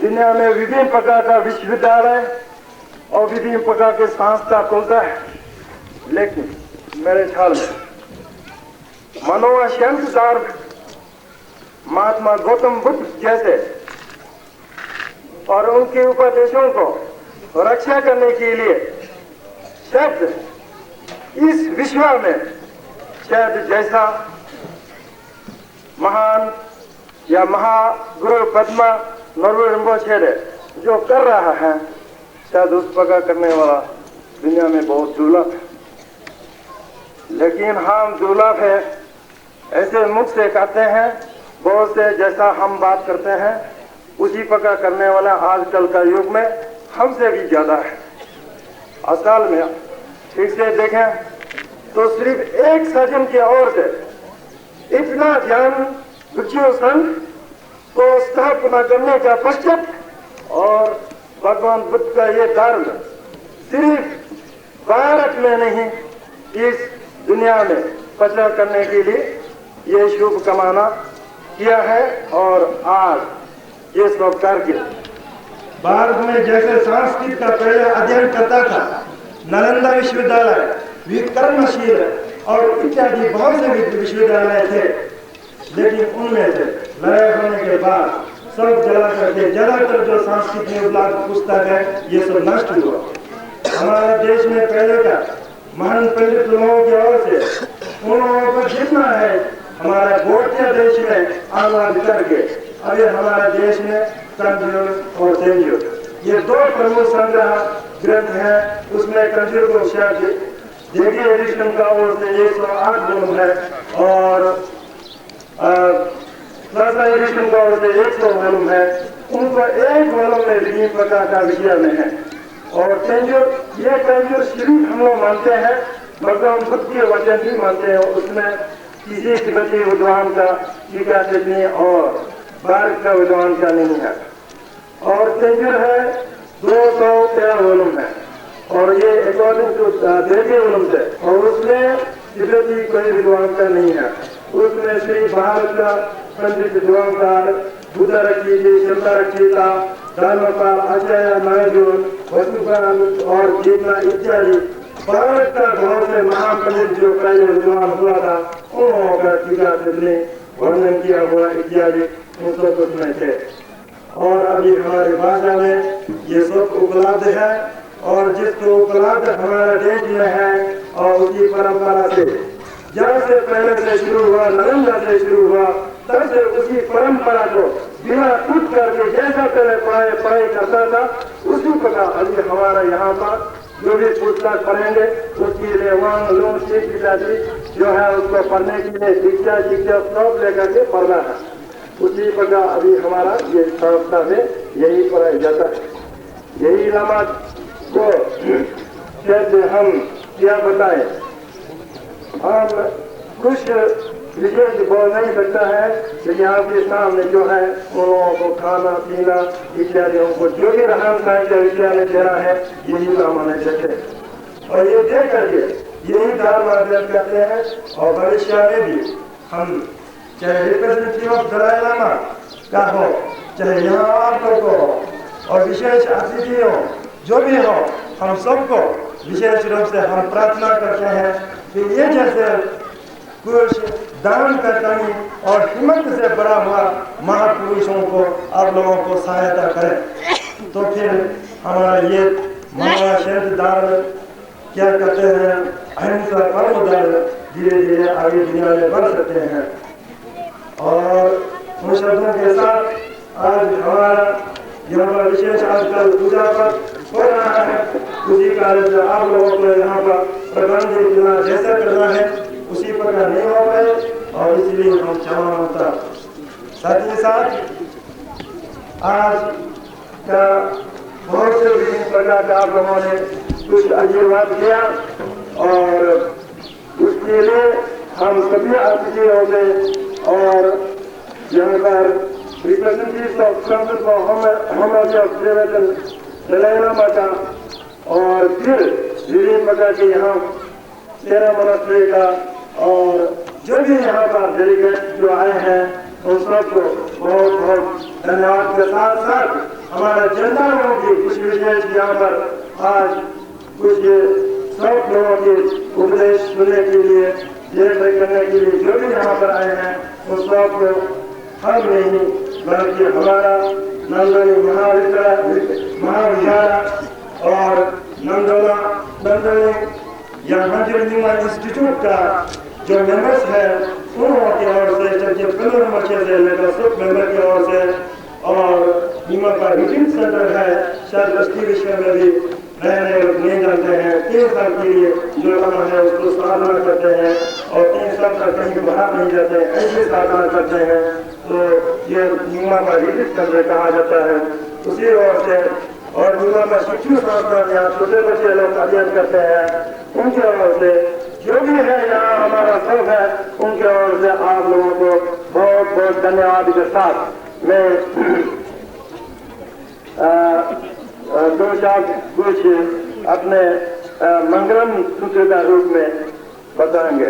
दुनिया में विभिन्न प्रकार का विश्वविद्यालय और विभिन्न प्रकार के संस्था खुलता है, लेकिन मेरे ख्याल में मनोवा शांति साहब महात्मा गौतम बुद्ध जैसे और उनके उपदेशों को रक्षा करने के लिए शायद इस विश्व में शायद जैसा महान या महागुरु पद्मा नरु रिम्पोछे जो कर रहा है, शायद उस प्रकार करने वाला दुनिया में बहुत दुर्लभ है। लेकिन हम दुर्लभ है, ऐसे मुख से कहते हैं, बहुत से जैसा हम बात करते हैं, उसी प्रकार करने वाला आजकल का युग में हमसे भी ज्यादा है। असल में ठीक से देखें तो सिर्फ एक सज्जन की ओर से इतना ज्ञान भिक्षु संघ को स्थापना करने का पश्चात और भगवान बुद्ध का ये धर्म सिर्फ भारत में नहीं, इस दुनिया में प्रचार करने के लिए ये शुभ कामना किया है। और आज ये सब करके भारत में जैसे संस्कृत का पहले अध्ययन करता था, नालंदा विश्वविद्यालय, विक्रमशील और इत्यादि बहुत से विश्वविद्यालय थे, लेकिन उनमें से लड़ाई होने के बाद सब जला करके ज्यादातर जो संस्कृत में उपलब्ध पुस्तक है, ये सब नष्ट हुआ। हमारे देश में पहले का महान पंडित लोगों की ओर से उन लोगों को जितना है हमारे भारतीय देश में अनुवाद करके अभी हमारे देश में कंजूर और तेंजूर, ये दो प्रमुख संग्रह ग्रंथ हैं। उसमें कंजूर को शायद देवी एडिशन का ओर से एक सौ आठ वॉल्यूम है और प्लस एडिशन का ओर से एक सौ वॉल्यूम है। उनको एक वॉल्यूम में भी प्रकार का विषय में है। और तंजुर, ये तंजुर सिर्फ हम लोग मानते हैं, भगवान बुद्ध के वचन ही मानते हैं। उसमें किसी तिब्बती विद्वान का टीका टिप्पणी और भारत का विद्वान का नहीं है। और तंजुर है, दो सौ तेरह वॉल्यूम है, और ये अकॉर्डिंग टू देवी वॉल्यूम है। और उसमें तिब्बती कोई विद्वान का नहीं है। उसमें श्री भारत का पंडित विद्वान का बुद्ध रक्षित, शंकर रक्षित, धर्मपाल, आचार्य, नागार्जुन, वसुकांत और जीवना इत्यादि भारत का बहुत से महापंडित जो पहले विद्वान हुआ था, उन लोगों का टीका टिप्पणी, वर्णन किया हुआ इत्यादि उन सब उसमें थे। और अभी हमारी भाषा में ये सब उपलब्ध है, और जिसको उपलब्ध हमारा देश में है, और उसी परंपरा से जहाँ से पहले से शुरू हुआ, नालंदा से शुरू हुआ, तब से उसी परंपरा को बिना टूट करके जैसा पहले पढ़ाई पढ़ाई करता था, उसी प्रकार अभी हमारा यहाँ पर जो भी पुस्तक पढ़ेंगे, उसके लिए वांग लुंग शीख इत्यादि जो है, उसको पढ़ने के लिए दीक्षा शिक्षा सब लेकर के पढ़ना है। उसी प्रकार अभी हमारा ये संस्था में यही पढ़ाया जाता है। यही लामा को कैसे हम क्या बताएं, हम कुछ विशेष बोल नहीं सकता है, लेकिन आपके सामने जो है, उन लोगों को खाना पीना इत्यादि, उनको जो भी रहन सहन का विद्या में देना है, यही लामा ने देते हैं। और ये दे करके यही दान मार्जन करते हैं। और भविष्य में भी हम चाहे रिप्रेजेंटेटिव ऑफ दलाई लामा का हो, चाहे यहाँ आपको को हो, और विशेष अतिथि हो, जो भी हो, हम सबको विशेष रूप से हम प्रार्थना करते हैं कि ये जैसे कुछ दान का कमी और हिम्मत से भरा हुआ महापुरुषों को आप लोगों को सहायता करें, तो फिर हमारा ये महाशब्द दान क्या कहते हैं, अहिंसा परम धर्म धीरे धीरे आगे दुनिया में बढ़ सकते हैं। और उन शब्दों के साथ आज हमारा यहाँ पर विशेष आजकल पूजा पाठ हो रहा है, उसी कारण से आप लोगों को यहाँ पर प्रबंध इतना जैसा करना है, उसी प्रकार नहीं हो पाए, और इसलिए हम क्षमा मांगता। साथ ही साथ आज का बहुत से विभिन्न प्रकार का आप लोगों ने कुछ आशीर्वाद किया, और उसके लिए हम सभी अतिथि हो गए। और यहाँ पर रिप्रेजेंटेटिव ऑफ संत को हम हम दलाई लामा का, और फिर विभिन्न प्रकार के यहाँ तेरा मनस्वी का, और जो भी यहाँ पर डेलीगेट जो आए हैं, उन सबको बहुत बहुत धन्यवाद के साथ साथ हमारा जनता लोगों की कुछ विशेष यहाँ पर आज कुछ सब लोगों के उपदेश सुनने के लिए, लेक्चर करने के लिए जो भी यहाँ पर आए हैं, उन सबको हम नहीं, बल्कि हमारा नंदनी महाविद्यालय, महाविद्यालय और नंदना, नंदनी या हंजर न्यूमा इंस्टीट्यूट का जो मेंबर्स है, उन लोगों की ओर से, जबकि पंद्रह नंबर से लेकर सब मेंबर की ओर से, और न्यूमा का रीडिंग सेंटर है, शायद उसकी विषय में भी नए नए लोग नहीं जानते हैं। तीन साल के लिए जो लामा है, उसको साधना करते हैं, और तीन साल तक कहीं बाहर नहीं जाते हैं, ऐसी साधना करते हैं। तो ये न्यूमा का रीडिंग सेंटर कहा जाता है। उसी ओर से और न्यूमा में शिक्षु संस्थान, यहाँ छोटे बच्चे लोग अध्ययन करते हैं, उनके ओर से जो भी है, यहाँ हमारा सब है, उनके ओर से आप लोगों को बहुत बहुत धन्यवाद के साथ मैं अ, अ, दो चार कुछ अपने अ, मंगलम सूत्र का रूप में बताएंगे।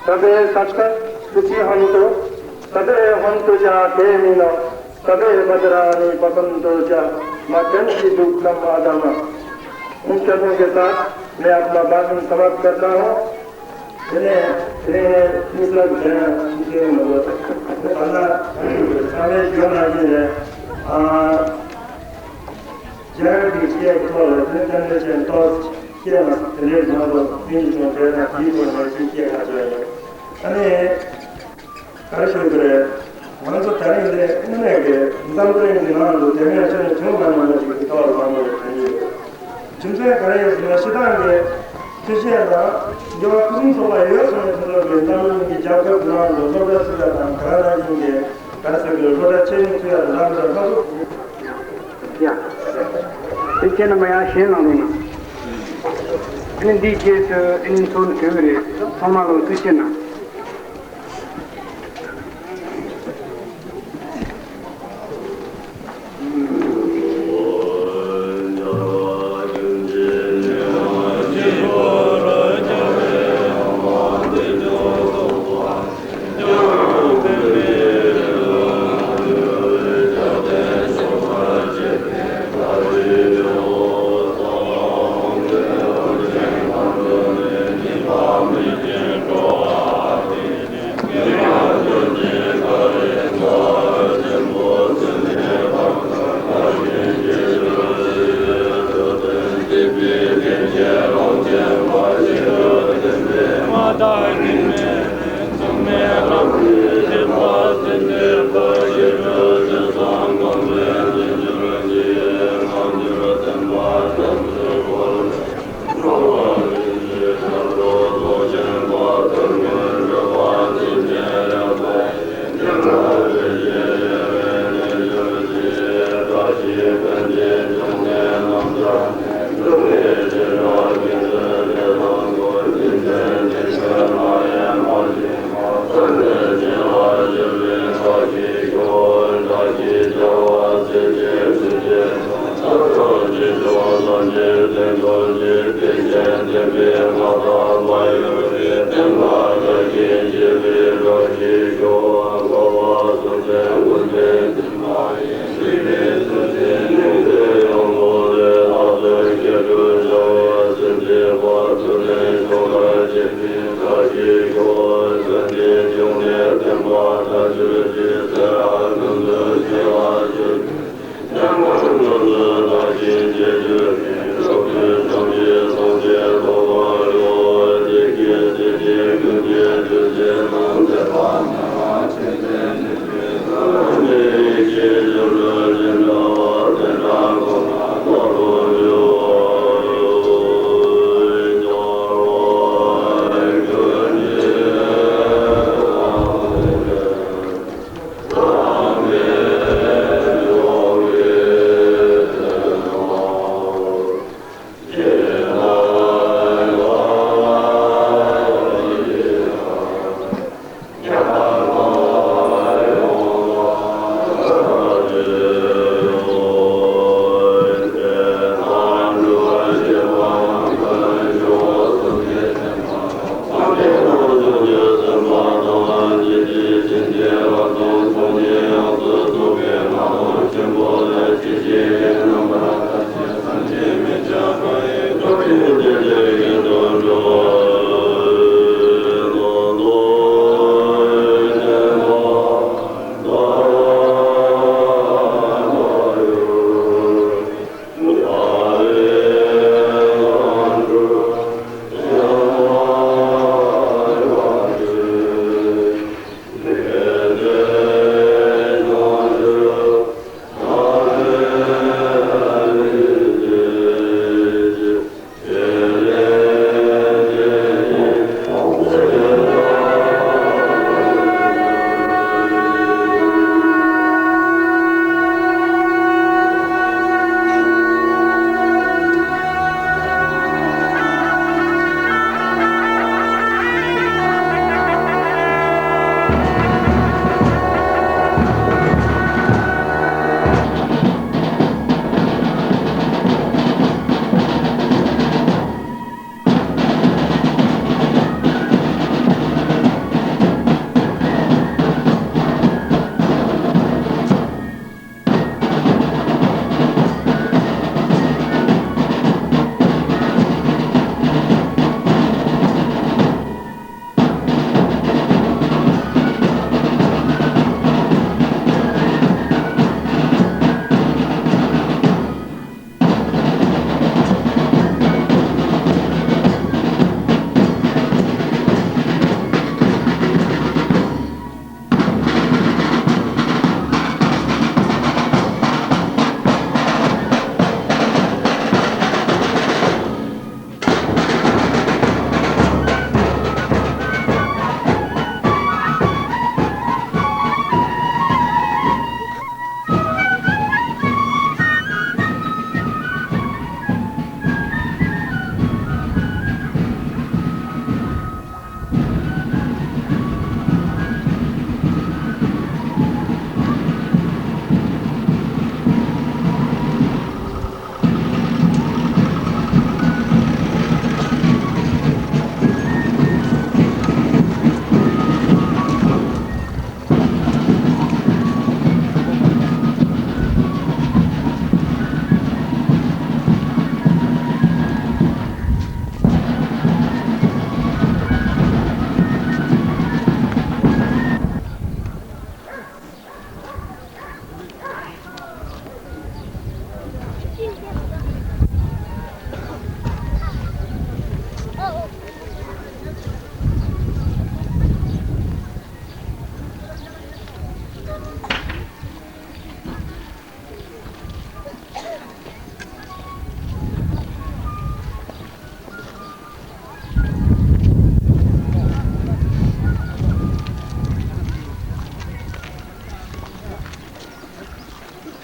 सभे सत्ता सुखी हंतु, सभे हंतु चा खेमिनो, सभे भद्राणि पसंतु चा, मा कंची दुखम आदम। उन शब्दों के साथ मैं अपना भाषण समाप्त करता हूँ। Tene, tene, nisla jana, nisla jana, nisla jana, nisla jana, nisla jana, ཁྱེད་ལ་དེ་འདྲའི་ཅན་ཏོག་ཁྱེད་ལ་དེ་འདྲའི་མང་པོ་སེམས་ཀྱི་དོན་དེ་དང་དེའི་དོན་ལ་ཅིག་ཁྱེད་ལ་བརྗོད་ཡོད། ཨ་ནི་ག་རེ་ཞུ་དགོས་རེད། ང་ཚོ་ད་རིང་འདི་དངོས་གནས་ཀྱི་འཛམ་བུ་གླིང་གི་ནང་དུ་དེ་འདྲའི་ཆོས་ནི་བྱུང་མ་མྱོང་བ་ཞིག་གི་ཐོག་ལ་མང་པོ་ཞིག་དྲན་གྱི་ཡོད། རྒྱུ་མཚན་ག་རེ་ཡིན་ཟེར་ན་སྤྱིར་བཏང་གི་ཆོས་བཤད་དང་འགྱུར་བ་ཕུན་སུམ་ཚོགས་པ་ཡོད་སོང་ནས་ཁོང་ཚོ་གི་འཛམ་བུ་གླིང་གི་རྒྱལ་ཁབ་ནང་དུ་སློབ་གྲྭ་ཚུགས་ཡ་དང་ག་རེ་ཡིན་གྱི་ག་རེ་ཟེར་དགོས་སློབ་གྲྭ་ཆེ་ཆུང་ཚུགས་ཡ་དང་ལམ་དང་ལྷ་ཚོགས། ཡ། དེ་ཁྱེད་རྣམ་པ་ཡང་ཞལ་ལག་རོགས་གནང་། ཨ་ནི་འདིའི་རྗེས་སུ་ཨ་ནི་ཚོགས་གྲོལ་གྱི་རེད། ཚང་མ་ལ་ཐུགས་རྗེ་གནང་།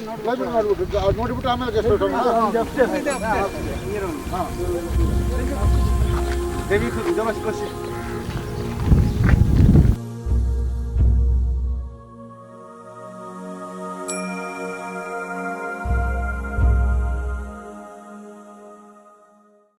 ལ་ཇུ་ང་རུ་ནོ་ཌི་བུ་ཏ་མེ་ལ་གེ་སོ་ཏོ་ང་ཌེ་བིཌ་ཁུ་འདི་ལ་སྐོར་ཞིག